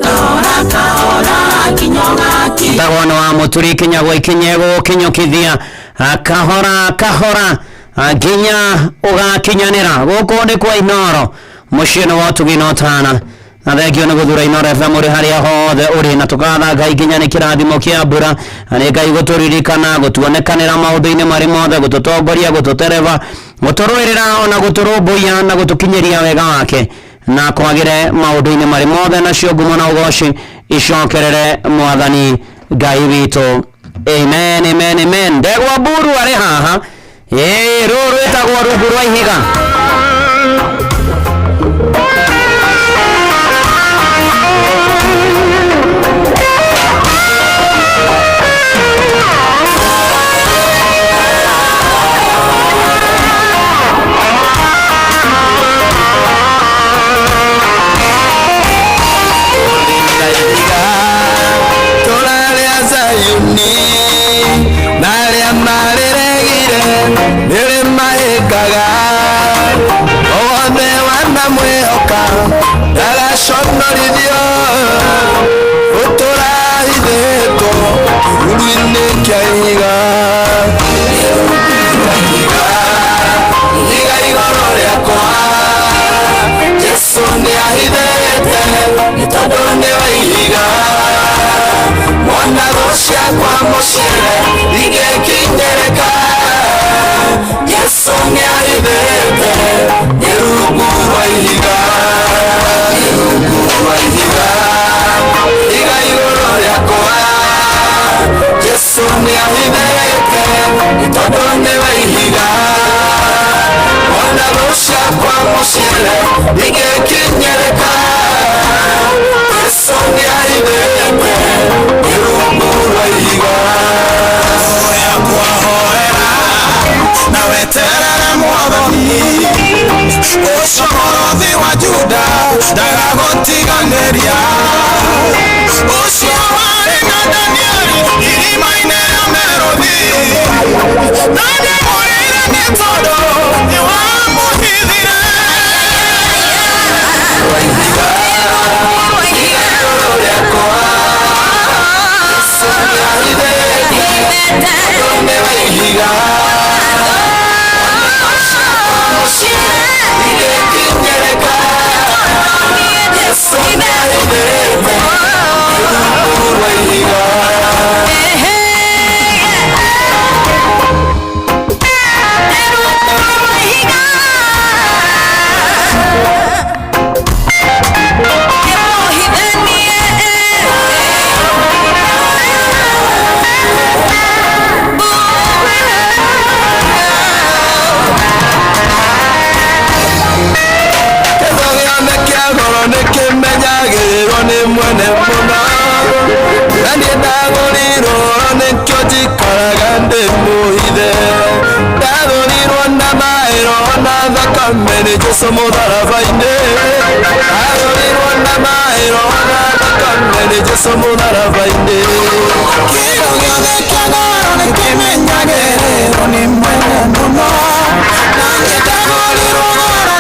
kahora kahora nginya ũgakinya Tagwana wa muturi kinya gwa ikinya egũgũkinyũkithia kahora kahora nginya ũgakinyanĩra. Gũkũ nĩ kwa Inoro mũciĩ nĩ wa ũtugi na ũtana na thengio nĩ gũthura Inoro FM ũrĩ harĩa hothe ũrĩ na tũkatha Ngai nginya nĩ kĩrathimo kĩa mbura na nĩ Ngai gũtũririkana gũtuonekanĩra maũndũ-inĩ marĩ mothe gũtũtongoria gũtũtereba gũtũrũĩrĩra ona gũtũrũmbũiya na gũtũkinyĩria wega wake na kwagĩre maũndũ-inĩ marĩ mothe nacio ngumo na ũgoci icokerere mwathani Ngai witũ. Amen, amen, amen. Ndegwa Mburu arĩ haha ĩĩ rũũ rwĩtagwo rungu rwa ihiga.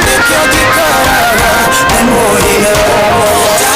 Nĩkĩo njikaraga nĩ mũhithe.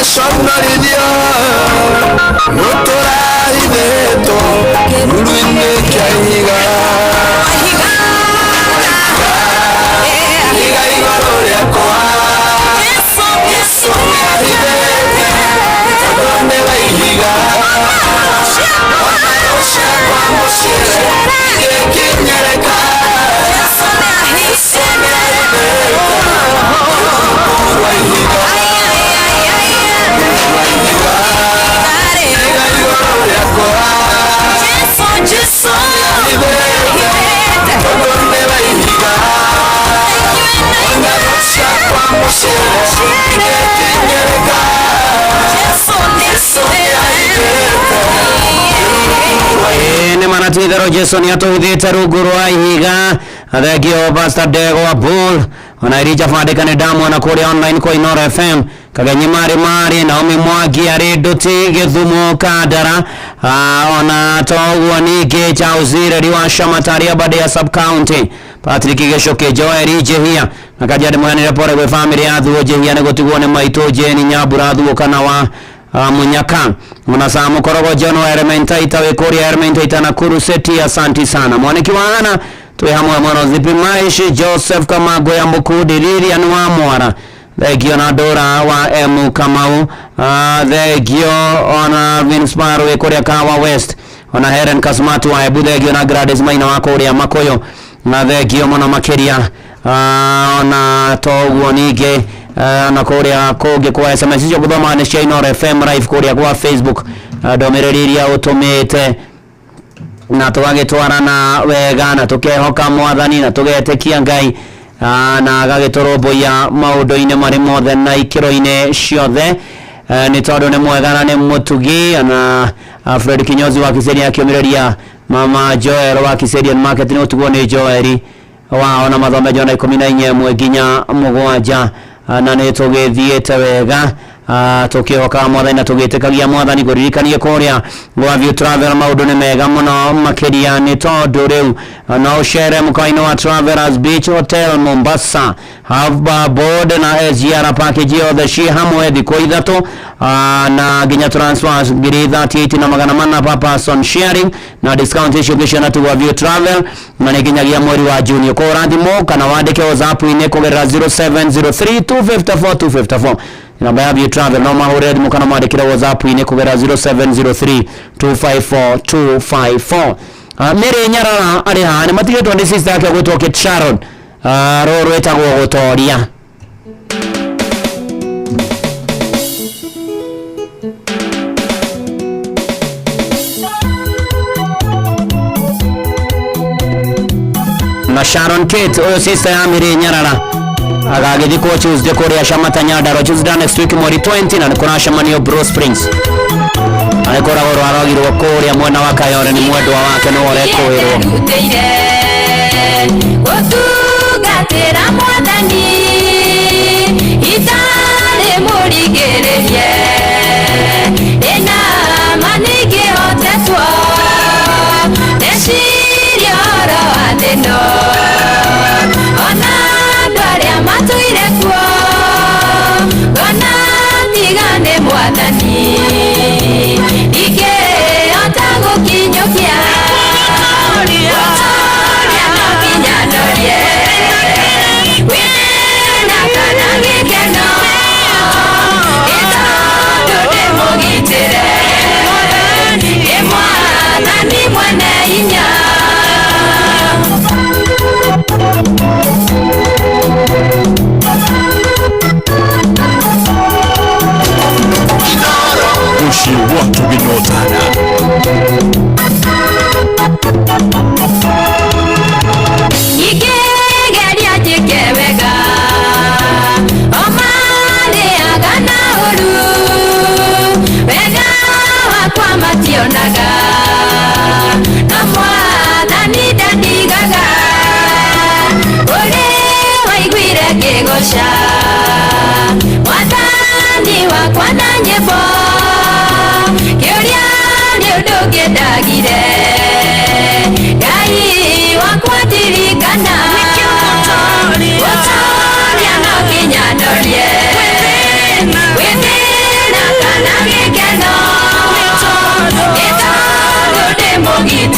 Ndũgeconorithio, nĩtũrahithĩtwo kĩruru-inĩ kĩa ihiga. Ihiga igũrũ rĩakwa, Jesũ nĩahithĩte, tondũ nĩwe ihiga. Ona ciakwa mũciĩ igĩkinyĩrĩka, Jesũ nĩahithĩte rungu rwa ihiga. Ihiga igũrũ rĩakwa, Jesũ nĩahithĩte, tondũ nĩwe ihiga. Ona ciakwa mũciĩ igĩkinyĩrĩka, Jesũ nĩahithĩte. Ĩĩ nĩ mana ti itherũ Jesu nĩ atũhithĩte rungu rwa ihiga. Thengio Pastor Ndegwa Bull ona Irija Bandĩka nĩ ndamwona kũrĩa online kwa Inoro FM. Kagenyi Marĩ Marĩ, Naomi Mwangi arĩ Nduti Gĩthumo Kandara. Ona toguo ningĩ Charles Ireri wa Shamataria Badia sub county, Patrick Gĩcũkĩ, Joel Njihia na Kajiado ndĩmũheanĩre pole gwĩ famĩlĩ ya Thuo Njihia nĩ gũtigwo nĩ maitũ Jane Nyambura Thuo kana wa Munyaka. Ona saa Mukorogo John wa Elementaita wĩ kũrĩa Elementaita Nakuru City, asanti sana. Mwaniki wa Ana twĩ hamwe mũno. Zipimaishi Joseph Kamago ya Mukundi, Lilian wa Mwara, thengio na Ndũra wa M Kamau, thengio ona Vince Sparo wĩ kũrĩa Kawa West, ona Helen Kasmatu wa Ebu, thengio na Gladys Maina wa kũrĩa Makuyu, na thengio mũno makĩria. Ona toguo ningĩ na kũrĩa kũngĩ kwa SMS icio gũthoma nĩ cia Inoro FM live kũrĩa kwa Facebook, ndũmĩrĩri iria ũtũmĩte na tũgagĩtwarana wega na tũkehoka mwathani na tũgetĩkia Ngai, na agagĩtũrũmbũiya maũndũ-inĩ marĩ mothe na ikĩro-inĩ ciothe, nĩ tondũ nĩ mwega na nĩ mũtugi. Na Fred Kinyozi wa Kiserian akĩũmĩrĩria mama Joel wa Kiserian Market nĩ ũtugwo nĩ Joeli wao na mathome jona 14 ĩmwe nginya 7, na nĩ tũgĩthiĩte wega, tũkĩhokaga mwathani na tũgĩtĩkagia mwathani. Kũririkanie kũrĩa gwa View Travel maũndũ nĩ mega mũno makĩria, nĩ tondũ rĩu no ũcere mũkawa-inĩ wa Travelers Beach Hotel Mombasa, half board na SGR package yothe ciĩ hamwe thikũ 3, na nginya transfers 38,400 per person sharing, na discount icio ũngĩciona tu gwa View Travel, na nĩ nginyagia mweri wa Juni. Ũkũhũra thimũ kana wandĩke WhatsApp-inĩ kũgerera 0703 254 254, namba ya View Travel. No mahũrĩre thimũ kana mwandĩkĩre WhatsApp-inĩ kũgerera 0703 254 254. Mary Nyarara arĩ haha nĩ matigĩtwo nĩ sister yake gwĩtwo Kate Sharon, rũrũ rwĩtagwo Gũtoria. Na Sharon Kate ũyũ sister ya Mary Nyarara agagĩthikwo Tuesday kũrĩa Shamata Nyandarua, Tuesday next week mweri 20, na nĩ kũracemanio Blue Springs, na nĩ kũragwo rwaragirwo kũrĩa mwena wa Kayole nĩ mwendwa wake nĩwe ũrekũĩrwo. Ndutĩire gũtungatĩra mwathani itarĩ mũringĩrĩrie, ndĩna ma ningĩhotetwo ndeciria ũhoro wa thĩ ĩno, ona andũ arĩa matũire kuo, ngona tiga nĩ mwathani ndingĩhota gũkinyũkia. Gũtoria no nginya ndorie, wĩna kana gĩkeno, nĩ tondũ ndĩmũgitĩre nĩ mwathani mwene hinya. Mũciĩ wa tũgĩnyotana. Ingĩgeria njĩke wega, o marĩaga na ũũru, wega wakwa mationaga, no mwathani ndandigaga. Ũrĩ waiguire ngĩgoca mwathani wakwa na nyĩmbo, kĩũria nĩ ũndũ ũngĩ ndagire, Ngai wakwa ndirikana. Gũtoria no nginya ndorie, gwĩthĩna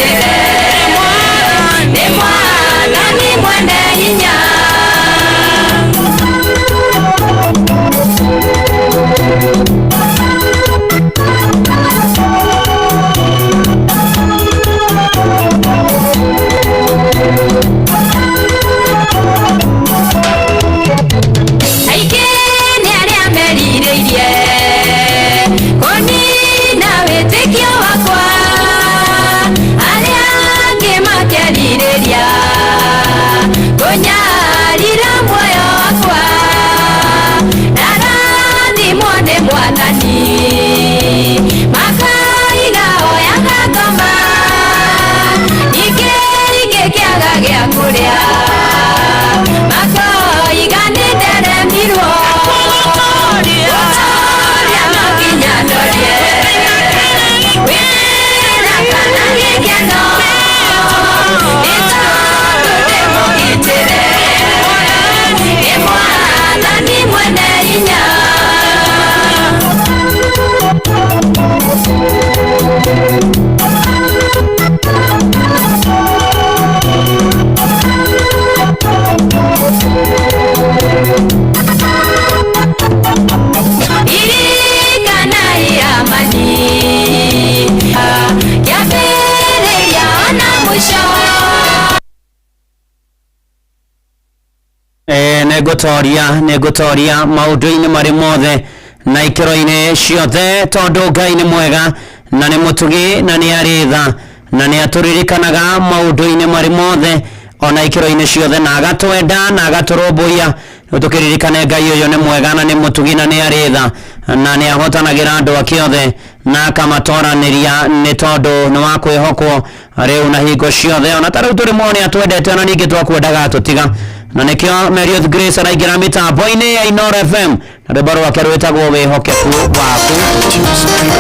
ndĩmũgitĩre nĩ Mwathani mwene hinya. Aingĩ nĩ arĩa merirĩirie kũnina wĩtĩkio wakwa, arĩa angĩ makerirĩria kũnyarira muoyo wakwa. Ndarathimwo nĩ Mwathani, makaiga oyaga ngoma, ningĩ ingĩkĩaga gĩa kũrĩa makoiga nĩ nderemirwo. Gũtooria no nginya ndorie wĩra kana gĩkeno, nĩ tondũ ndĩmũgitĩre nĩ Mwathani mwene hinya. Irikanai amani kĩambĩrĩria ona mũico. Nĩngũtoria maũndũ-inĩ marĩ mothe na ikĩro-inĩ ciothe, tondũ Ngai nĩ mwega na nĩ mũtugi na nĩ arĩ tha na nĩ atũririkanaga maũndũ-inĩ marĩ mothe ona ikĩro-inĩ ciothe, na agatwenda na agatũrũmbũiya. Rĩu tũkĩririkane Ngai ũyũ nĩ mwega na nĩ mũtugi na nĩ arĩ tha na nĩ ahotanagĩra andũ ake othe na akamatoranĩria, nĩ tondũ nĩ wa kwĩhokwo rĩu na hingo ciothe. Ona ta rĩu tũrĩ muoyo nĩ atwendete, ona ningĩ twakwendaga atũtiga, na nĩkĩo Meriot Grace araingĩra mĩtambo-inĩ ya Inoro FM na rwĩmbo rwake rwĩtagwo Wĩhokeku Waku.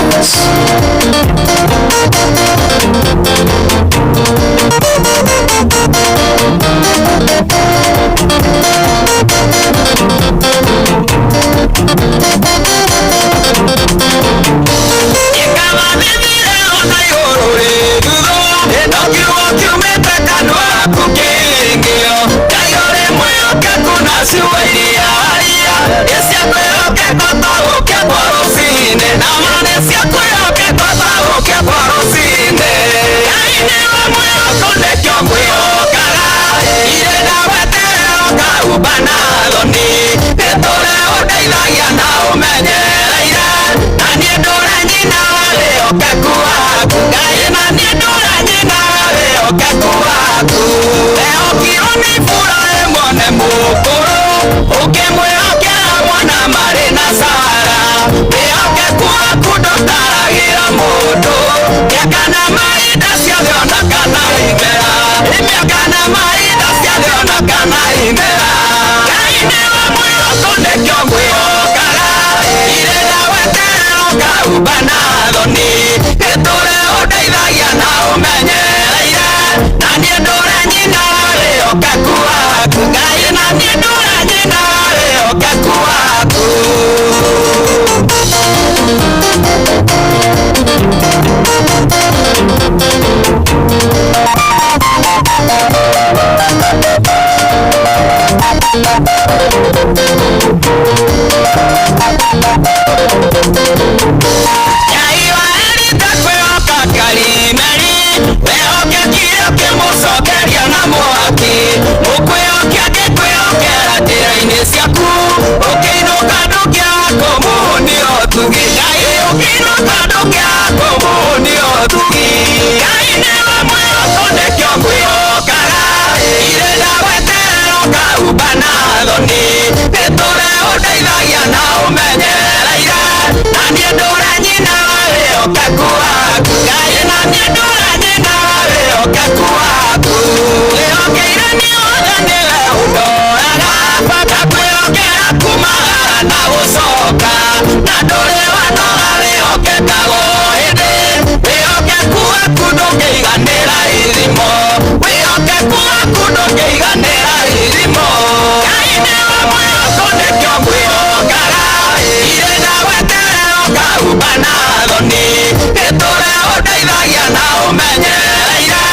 Nĩ tũre ũndeithagia na ũmenyereire.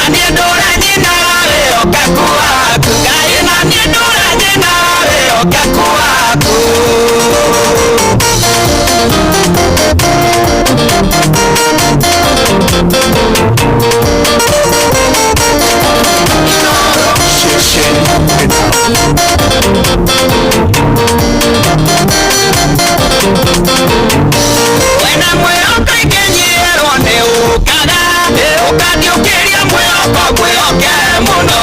Na niĩ ndũre nyinaga wĩhokeku waku Ngai na niĩ ndũre nyinaga wĩhokeku waku. Wena mwĩhoko ingĩnyihĩrwo nĩ ũkaga ũkandiũkĩria mwĩhoko ngwĩhoke mũno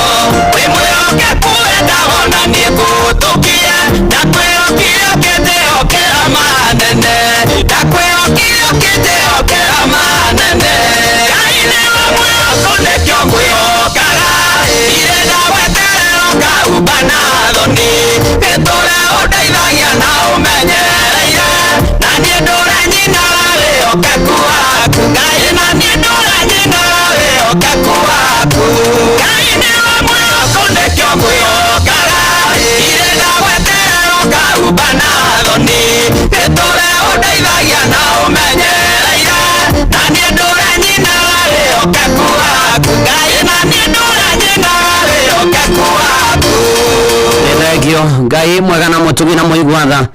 wĩ mwĩhokeku wenda ona niĩ ngũtũkie ndakwĩhokire ũkĩnjĩhokera manene ndakwĩhokire ũkĩnjĩhokera manene Ngai nĩwe mwĩhoko nĩkĩo ngwĩhokaga irĩ ndagweterera ũkahuba na thoni gĩtũre ũndeithagia na ũmenyereire na niĩ ndũre nyinaga wĩhokeku waku Ngai na niĩ ndũre nyinaga wĩhokeku waku Ngai nĩwe mwĩhoko nĩkĩo ngwĩhokaga irĩ ndagweterera ũkahuba na thoni gĩtũre ũndeithagia na ũmenyereire na niĩ ndũre nyinaga wĩhokeku waku Ngai na niĩ ndũre nyinaga wĩhokeku waku. Nĩ thengio Ngai mwega na mũtugi na mũigua tha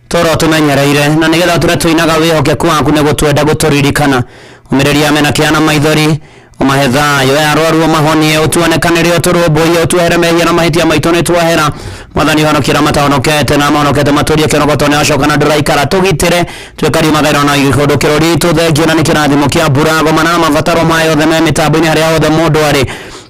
toro tũmenyereire na nĩgetha tũrĩa tũinaga wĩhokeku waku nĩ gũtwenda gũtũririkana ũmĩrĩria mena kĩeha na maithori ũmahe thayũ arwaru ũmahonie ũtuonekanĩre ũtũrũmbũiye ũtuohere mehia na mahĩtia maitũ nĩ tuohera mwathani honokia arĩa matahonokete na mahonokete matũrie kĩonoko tondũ nĩwacoka na ndũraikara tũgitĩre tuĩkarie mathairo na gĩkũndũkĩro ritũ thengio na nĩ kĩrathimo kĩa mbura gomana na mabataro maya yothe me mĩtambo-inĩ harĩa hothe mũndũ arĩ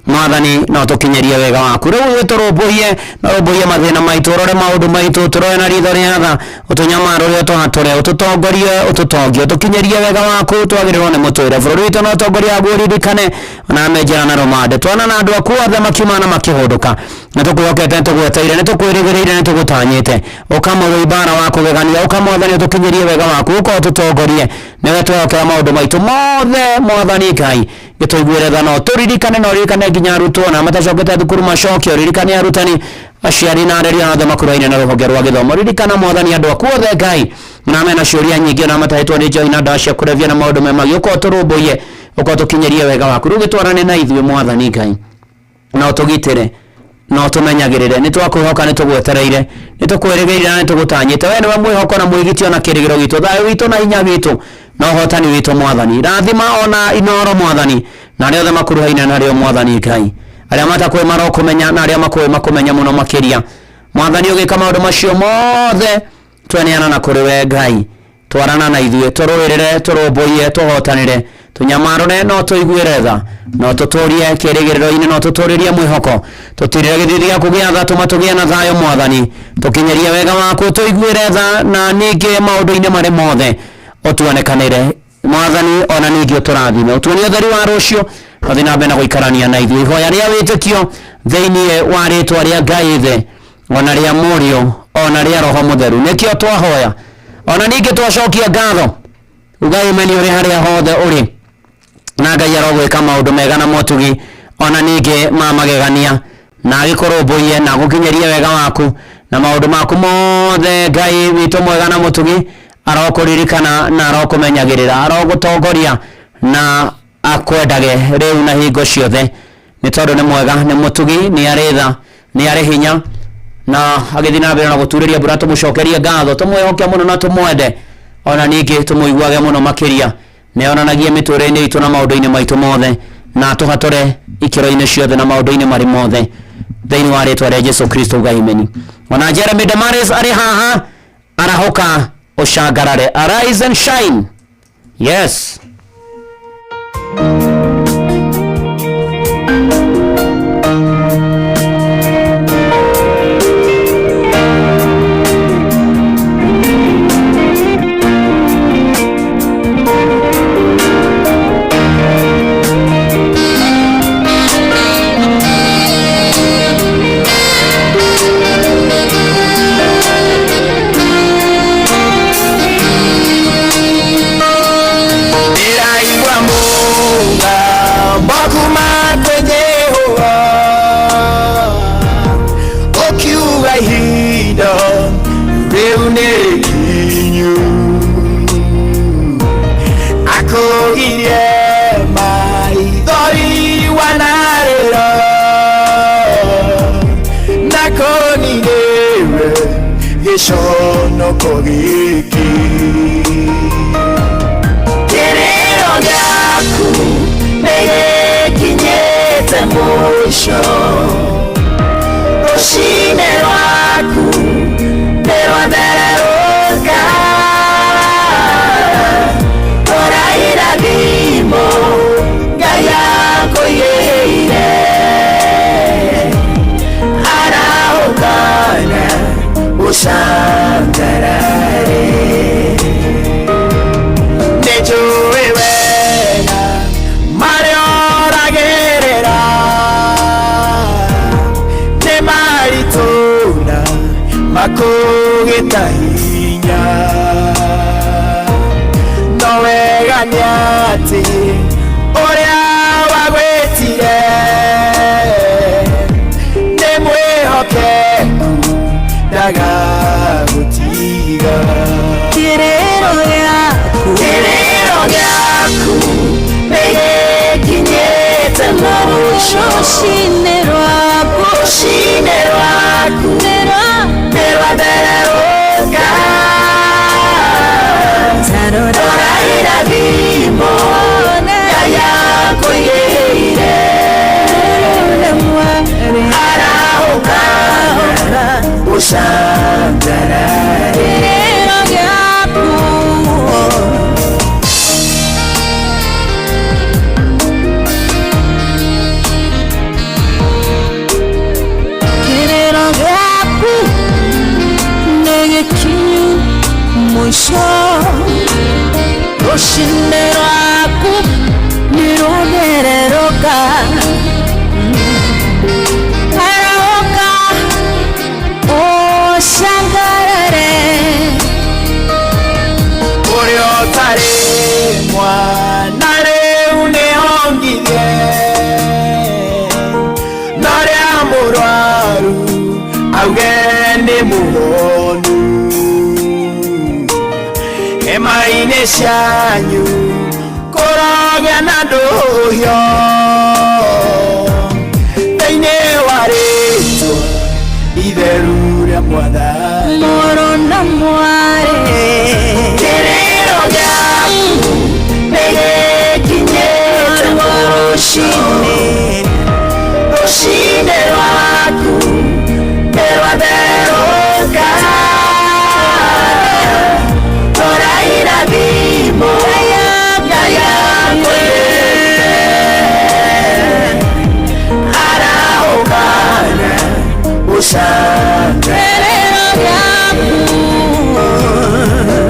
mwathani no tũkinyerie wega waku rĩu ũtũrũmbũiye na ũrũmbũiye mathĩna maitũ ũrore maũndũ maitũ tũrore na ritho rĩa tha ũtũnyamarũre ũtũhatũre ũtũtongorie ũtũtongie ũtũkinyerie wega waku twagĩrĩrwo nĩ mũtũrĩre bũrũri witũ na ũtongoria waguo ũririkane ona menjera na rũmande twana na andũ aku othe makiuma na makĩhũndũka nĩ tũkwĩhokete nĩ tũgweteire nĩ tũkwĩrĩgĩrĩire nĩ tũgũtanyĩte ũkamũrũi mbara wa kũgegania ũka mwathani ũtũkinyerie wega waku ũka ũtũtongorie nĩwe twehokera maũndũ maitũ mothe mwathani Ngai gĩtũiguĩre tha no tũririkane na ũririkane nginya arutwo na matacokete thukuru macoke ũririkane arutani aciari na areri othe makuruhaine na rũhonge rwa gĩthomo ririkana mwathani andũ aku othe Ngai na mena ciũria nyingĩ na matahĩtwo nĩ njohi na ndawa cia kũrebia na maũndũ me magi ũka ũtũrũmbũiye ũka ũtũkinyĩrie wega waku rĩu gĩtwarane na ithuĩ mwathani Ngai na ũtũgitĩre na ũtũmenyagĩrĩre nĩ twakwĩhoka nĩ tũgwetereire nĩ tũkwĩrĩgĩrĩire na nĩ tũgũtanyĩte we nĩwe mwĩhoko na mwĩgitio na kĩrĩgĩro gitũ thayũ witũ na hinya witũ na ũhotani witũ mwathani rathima ona inoro mwathani na arĩa othe makuruhaine narĩo mwathani Ngai arĩa matakũĩ marokũmenya na arĩa makũĩ makũmenya mũno makĩria mwathani ũgĩka maũndũ macio mothe tweneana na kũrĩ we Ngai twarana na ithuĩ tũrũĩrĩre tũrũmbũiye tũhotanĩre tũnyamarũre no tũiguĩre tha no tũtũrie kĩrĩgĩrĩro-inĩ no tũtũrĩrie mwĩhoko tũtirĩre gĩthithi gĩaku gĩa tha tũma tũgĩe na thayũ mwathani tũkinyerie wega waku tũiguĩre tha na ningĩ maũndũ-inĩ marĩ mothe ũtuonekanĩre mwathani ona ningĩ ũtũrathime ũtuonie ũtheri wa rũciũ ũthiĩ na mbere na gũikarania na ithuĩ ihoya rĩa wĩtĩkio thĩinĩ wa rĩtwa rĩa Ngai ithe ona rĩa Mũriũ ona rĩa Roho Mũtheru nĩkĩo twahoya ona ningĩ twacokia ngatho uga imeni ũrĩ harĩa hothe ũrĩ na Ngai arogwĩka maũndũ mega na motugi ona ningĩ ma magegania na agĩkũrũmbũiye na agũkinyerie wega waku na maũndũ maku mothe Ngai witũ mwega na mũtugi arokũririkana na arokũmenyagĩrĩra arogũtongoria na akwendage rĩu na hingo ciothe nĩ tondũ nĩ mwega nĩ mũtugi nĩ arĩ tha nĩ arĩ hinya na agĩthiĩ na mbere na gũturĩria mbura tũmũcokerie ngatho tũmwĩhoke mũno na tũmwende ona ningĩ tũmũiguage mũno makĩria nĩ onanagie mĩtũrĩre-inĩ itũ na maũndũ-inĩ maitũ mothe na tũhatũre ikĩro-inĩ ciothe na maũndũ-inĩ marĩ mothe thĩinĩ wa rĩtwa rĩa Jesu Kristo uga imeni ona Jeremy Damaris arĩ haha arahũka ũcangarare arise and shine yes. Ndĩraigua mũgambo Gĩconoko gĩkĩ. Kĩrĩro gĩaku nĩgĩkinyĩte mũico, rũcinĩ rwaku nĩrwathererũka. Rora irathimo Ngai akũigĩire, arahũkana ũcangarare. Nĩnjũĩ wega marĩa ũragerera nĩ maritũ na makũgĩta hinya, no wega nĩ atĩ ũrĩa wagwĩtire nĩ mwĩhokeku, ndagagũtiga. Kĩrĩro gĩaku, Kĩrĩro gĩaku nĩgĩkinyĩte mũico, rũcinĩ rwaku rũcinĩ rwaku nĩrwathererũka. Rora irathimo Ngai akũigĩire, arahũka ũcangarare. Kĩrĩro gĩaku. Kĩrĩro gĩaku nĩgĩkinyu mũico, rũcinĩ rwaku nĩrũthererũka. Arahũka ũcangarare. Ũrĩa ũtarĩ mwana rĩu nĩongithie, na ũrĩa mũrwaru auge nĩ mũhonu. Hema-inĩ cianyu kũrogĩa na ndũhio thĩinĩ wa rĩtwa itheru rĩa Mwathani. Mũrũ na mwarĩ, Kĩrĩro gĩaku nĩgĩkinyĩte mũico, rũcinĩ rwaku nĩrwathererũka. Rora irathimo Ngai akũigĩire, arahũkana ũcangarare. Kĩrĩro gĩaku,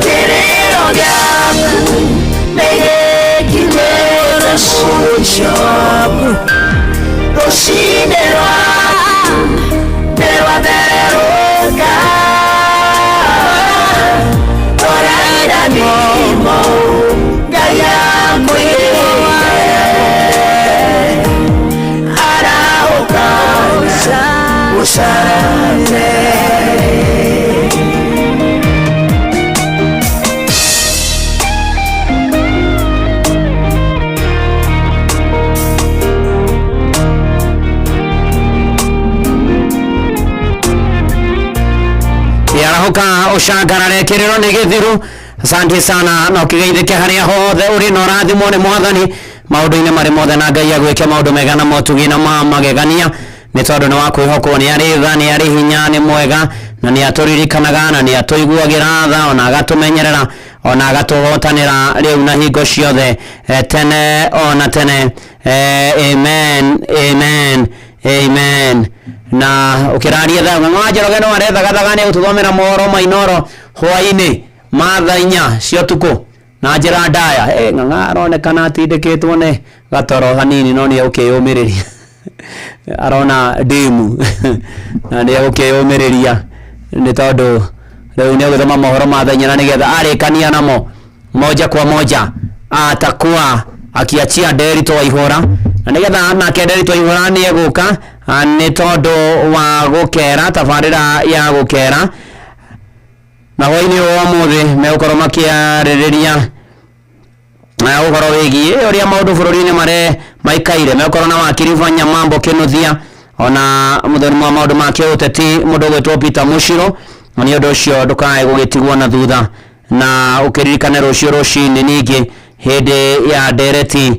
Kĩrĩro gĩaku nĩgĩkinyĩte mũico, rũcinĩ rwaku nĩrwathererũka. Rora irathimo Ngai akũigĩire, arahũkana ũcangarare. Arahũka ũcangarare, kĩrĩro nĩ gĩthiru. Asante sana, na ũkĩgeithĩke harĩa hothe ũrĩ na ũrathimwo nĩ Mwathani maũndũ-inĩ marĩ mothe, na Ngai agwĩke maũndũ mega na motugi na ma magegania, nĩ tondũ nĩ wa kwĩhokwo, nĩ arĩ tha, nĩ arĩ hinya, nĩ mwega, na nĩ atũririkanaga, na nĩ atũiguagĩra tha, ona agatũmenyerera, ona agatũhotanĩra rĩu na hingo ciothe, tene ona tene. Amen, amen, amen. Na ũkĩraria tha Ng'ang'a wa Njoroge no arethagathaga nĩ gũtũthomera mohoro ma Inoro hwaĩ-inĩ ma thaa 4 cia ũtukũ na njĩra ndaya. Ng'ang'a aronekana atindĩkĩtwo nĩ gatoro hanini, no nĩ egũkĩyũmĩrĩria, arona ndimu na nĩ egũkĩyũmĩrĩria, nĩ tondũ rĩu nĩ egũthoma mohoro ma thaa 4, na nĩgetha arĩkania namo moja kwa moja atakuwa akiachia Nderitu Waihũra, na nĩgetha nake Nderitu Waihũra nĩ egũka, nĩ tondũ wa gũkera tabarĩra ya gũkera, na hwaĩ-inĩ wa ũmũthĩ megũkorwo makĩarĩrĩria ũhoro wĩgiĩ ũrĩa maũndũ bũrũri-inĩ mare maikaire. Megũkorwo na wakiri Vanya Mambo Kĩnuthia, ona mũthoni wa maũndũ ma kĩũteti mũndũ ũgwĩtwo Peter Mushiro, Na nĩ ũndũ ũcio ndũkae gũgĩtigwo na thutha na ũkĩririkane rũciũ rũcinĩ ningĩ hĩndĩ ya ndereti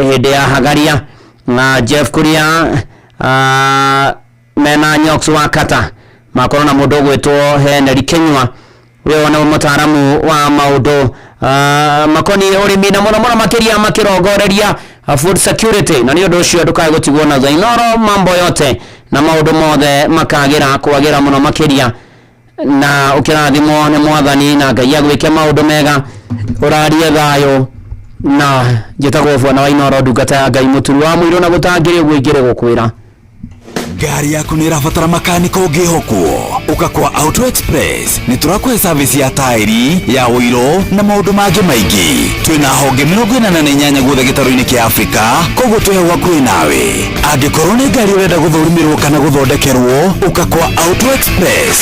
hĩndĩ ya hagaria na Jeff Kuria mena Nyox wa Kata makorwo na mũndũ ũgwĩtwo Henry Kinyua ũyũ nĩ mũtaaramu wa maũndũ makoniĩ ũrĩmi na mũno mũno makĩria makĩrongoreria food security. Na nĩ ũndũ ũcio ndũkae gũtigwo na thutha. Inoro mambo yote na maũndũ mothe makagĩra kwagĩra mũno makĩria na ũkĩrathimwo nĩ mwathani na Ngai agwĩke maũndũ mega ũrarie thayũ. Na njĩtagwo bwana wa Inoro, ndungata ya Ngai, mũturu wa mũirũ na gũtangĩrĩ ũguo ingĩrĩ gũkwĩra. Ngari yaku nĩ ĩrabatara makaniko ũngĩhokwo, ũka kwa Auto Express. Nĩ tũrakũhe service ya taĩri ya ũiro na maũndũ mangĩ maingĩ. Twĩna honge 48 guothe gĩtarũ-inĩ kĩa Afrika, koguo twĩ hau hakuhĩ nawe. Angĩkorwo nĩ ngari ũrenda gũthũrimĩrwo kana gũthondekerwo, ũka kwa Auto Express.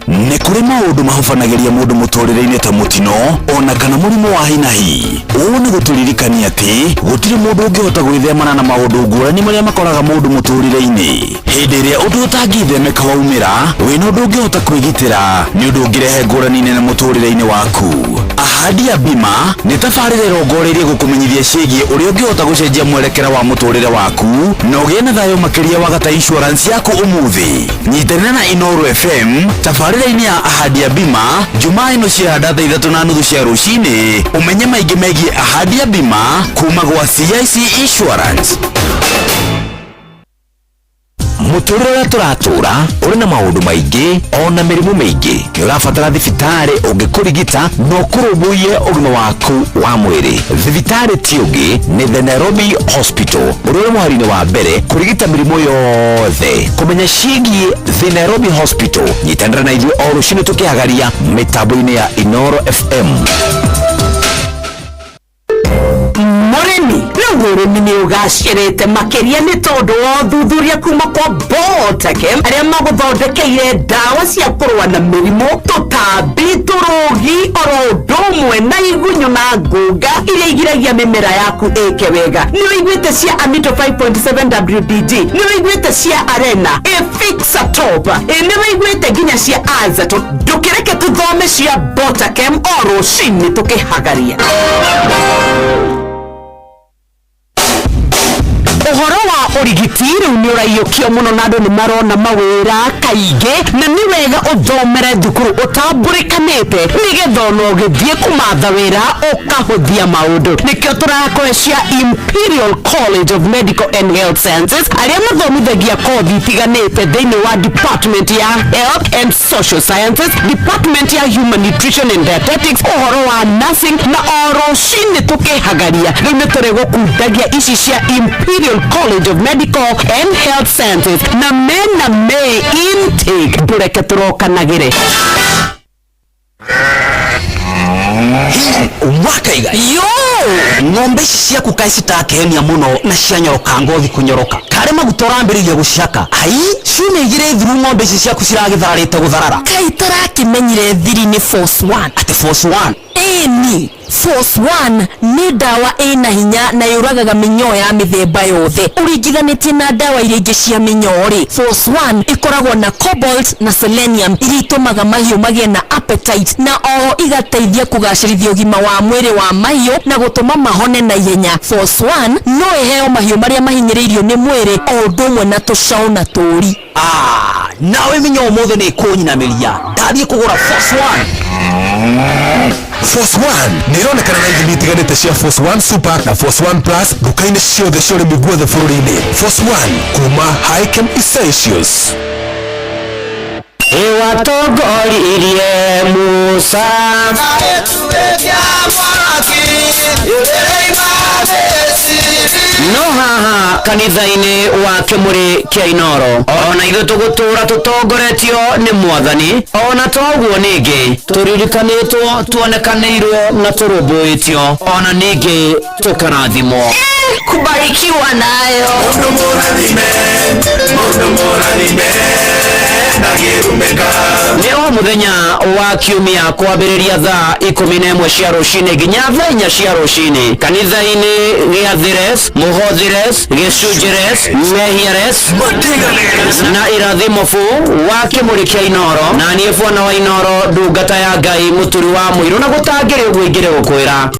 Nĩ kũrĩ maũndũ mahobanagĩria mũndũ mũtũrĩre-inĩ ta mũtino ona kana mũrimũ wa hinahi. Ũũ nĩ gũtũririkania atĩ gũtirĩ mũndũ ũngĩhota gwĩthemana na maũndũ ngũrani marĩa makoraga mũndũ mũtũrĩre-inĩ. Hĩndĩ ĩrĩa ũndũ ũtangĩthemeka waumĩra, wĩna ũndũ ũngĩhota kwĩgitĩra, nĩ ũndũ ũngĩrehe ngũrani nene mũtũrĩre-inĩ waku. Ahadi ya Bima nĩ tabarĩra ĩrongoreirie gũkũmenyithia ciĩgiĩ ũrĩa ũngĩhota gũcenjia mwerekera wa mũtũrĩre waku na ũgĩe na thayũ makĩria wagata insurance yaku ũmũthĩ. Nyitanĩra na Inoro FM tabarĩra-inĩ ya Ahadi ya Bima Jumaa ĩno ciahanda thaa 3:30 cia rũcinĩ, ũmenye maingĩ megiĩ Ahadi ya Bima kuma gwa CIC Insurance. Mũtũrĩre ũrĩa tũratũra ũrĩ na maũndũ maingĩ ona mĩrimũ mĩingĩ. Nĩ ũrabatara thibitarĩ ũngĩkũrigita na ũkũrũmbũiye ũgima waku wa mwĩrĩ. Thibitarĩ ti ũngĩ nĩ The Nairobi Hospital, ũrĩa ũrĩ mũhari-inĩ wa mbere kũrigita mĩrimũ yothe. Kũmenya ciĩgiĩ The Nairobi Hospital, nyitanĩra na ithuĩ o rũcinĩ tũkĩhagaria mĩtambo-inĩ ya Inoro FM. Mũrĩmi, rĩu ũrĩmi nĩ ũgacĩrĩte makĩria nĩ tondũ wa ũthuthuria kuma kwa Botakem arĩa magũthondekeire ndawa cia kũrũa na mĩrimũ, tũtambi, tũrũgi, oro ũndũ ũmwe na igunyũ na ngũnga iria igiragia mĩmera yaku ĩke wega. Nĩ ũiguĩte cia Amito 5.7 WDG, nĩ ũiguĩte cia Arena, Efixatop, nĩ ũiguĩte nginya cia Azato. Ndũkĩreke tũthome cia Botakem o rũcinĩ tũkĩhagaria. Ũhoro wa ũrigiti rĩu nĩ ũraiyũkio mũno na andũ nĩ marona mawĩra kaingĩ, na nĩ wega ũthomere thukuru ũtambũrĩkanĩte nĩgetha ona ũgĩthiĩ kũmatha wĩra ũkahũthia maũndũ. Nĩkĩo tũrakũhe cia Imperial College of Medical and Health Sciences arĩa mathomithagia kothi itiganĩte thĩinĩ wa Department ya Health and Social Sciences, Department ya Human Nutrition and Dietetics, ũhoro wa nursing, na o rũcinĩ tũkĩhagaria rĩu nĩ tũrĩ gũkundagia ici cia Imperial College of Medical and Health Sciences na mena May intake. Ndũreke tũrokanagĩre. Wakaiga yo ng'ombe ici ciaku kaĩ citakenia mũno na cianyoroka ngothi kũnyoroka karĩ maguta ũrambĩrĩria gũciaka. Ai, ciumia igĩrĩ thiru ng'ombe ici ciaku ciragĩthararĩte gũtharara. Kaĩ tarakĩmenyire thiri nĩ Force 1. Atĩ Force 1? Ĩni, Force 1 nĩ ndawa ĩna hinya na yũragaga mĩnyoo ya mĩthemba yothe. Ũringithanĩtie na ndawa iria ingĩ cia mĩnyoo rĩ, Force 1 ĩkoragwo na cobalt na selenium iria itũmaga mahiũ magĩe na appetite na oho igateithia kũgacĩrithia ũgima wa mwĩrĩ wa mahiũ na gũtũma mahone na ihenya. Force 1 no ĩheo mahiũ marĩa mahinyĩrĩirio nĩ mwĩrĩ o ũndũ ũmwe na tũcaũ na tũri. Nawe mĩnyoo ũmũthĩ nĩ ĩkũnyinamĩria, ndathiĩ kũgũra Force 1. Force 1 nĩ ĩronekana na ithimi itiganĩte cia Force 1 Super na Force 1 Plus nduka-inĩ ciothe cia ũrĩmi guothe bũrũri-inĩ. Force 1 kuma Hikem Essentials. Ĩwatongoririe Musa no haha kanitha-inĩ wa kĩmũrĩ kĩa Inoro ona ithuĩ tũgũtũra tũtongoretio nĩ mwathani. Ona toguo ningĩ tũririkanĩtwo, tuonekanĩirwo na tũrũmbũĩtio, ona ningĩ tũkarathimwo. Kubarikiwa nayo. Mundu mũrathime, mundu mũrathime, ndangĩrumĩka. Nĩ o mũthenya wa kiumia kwambĩrĩria thaa 11 cia rũcinĩ nginya thaa 4 cia rũcinĩ, kanitha-inĩ gĩa Thires, Mũhothires, Gĩcunjĩres, Mehiares na Irathimo fu wa kĩmũrĩ kĩa Inoro, na niĩ bwana wa Inoro, ndungata ya Ngai, mũturi wa mũirũ, na gũtangĩrĩ ũguo ingĩrĩ gũkwĩra.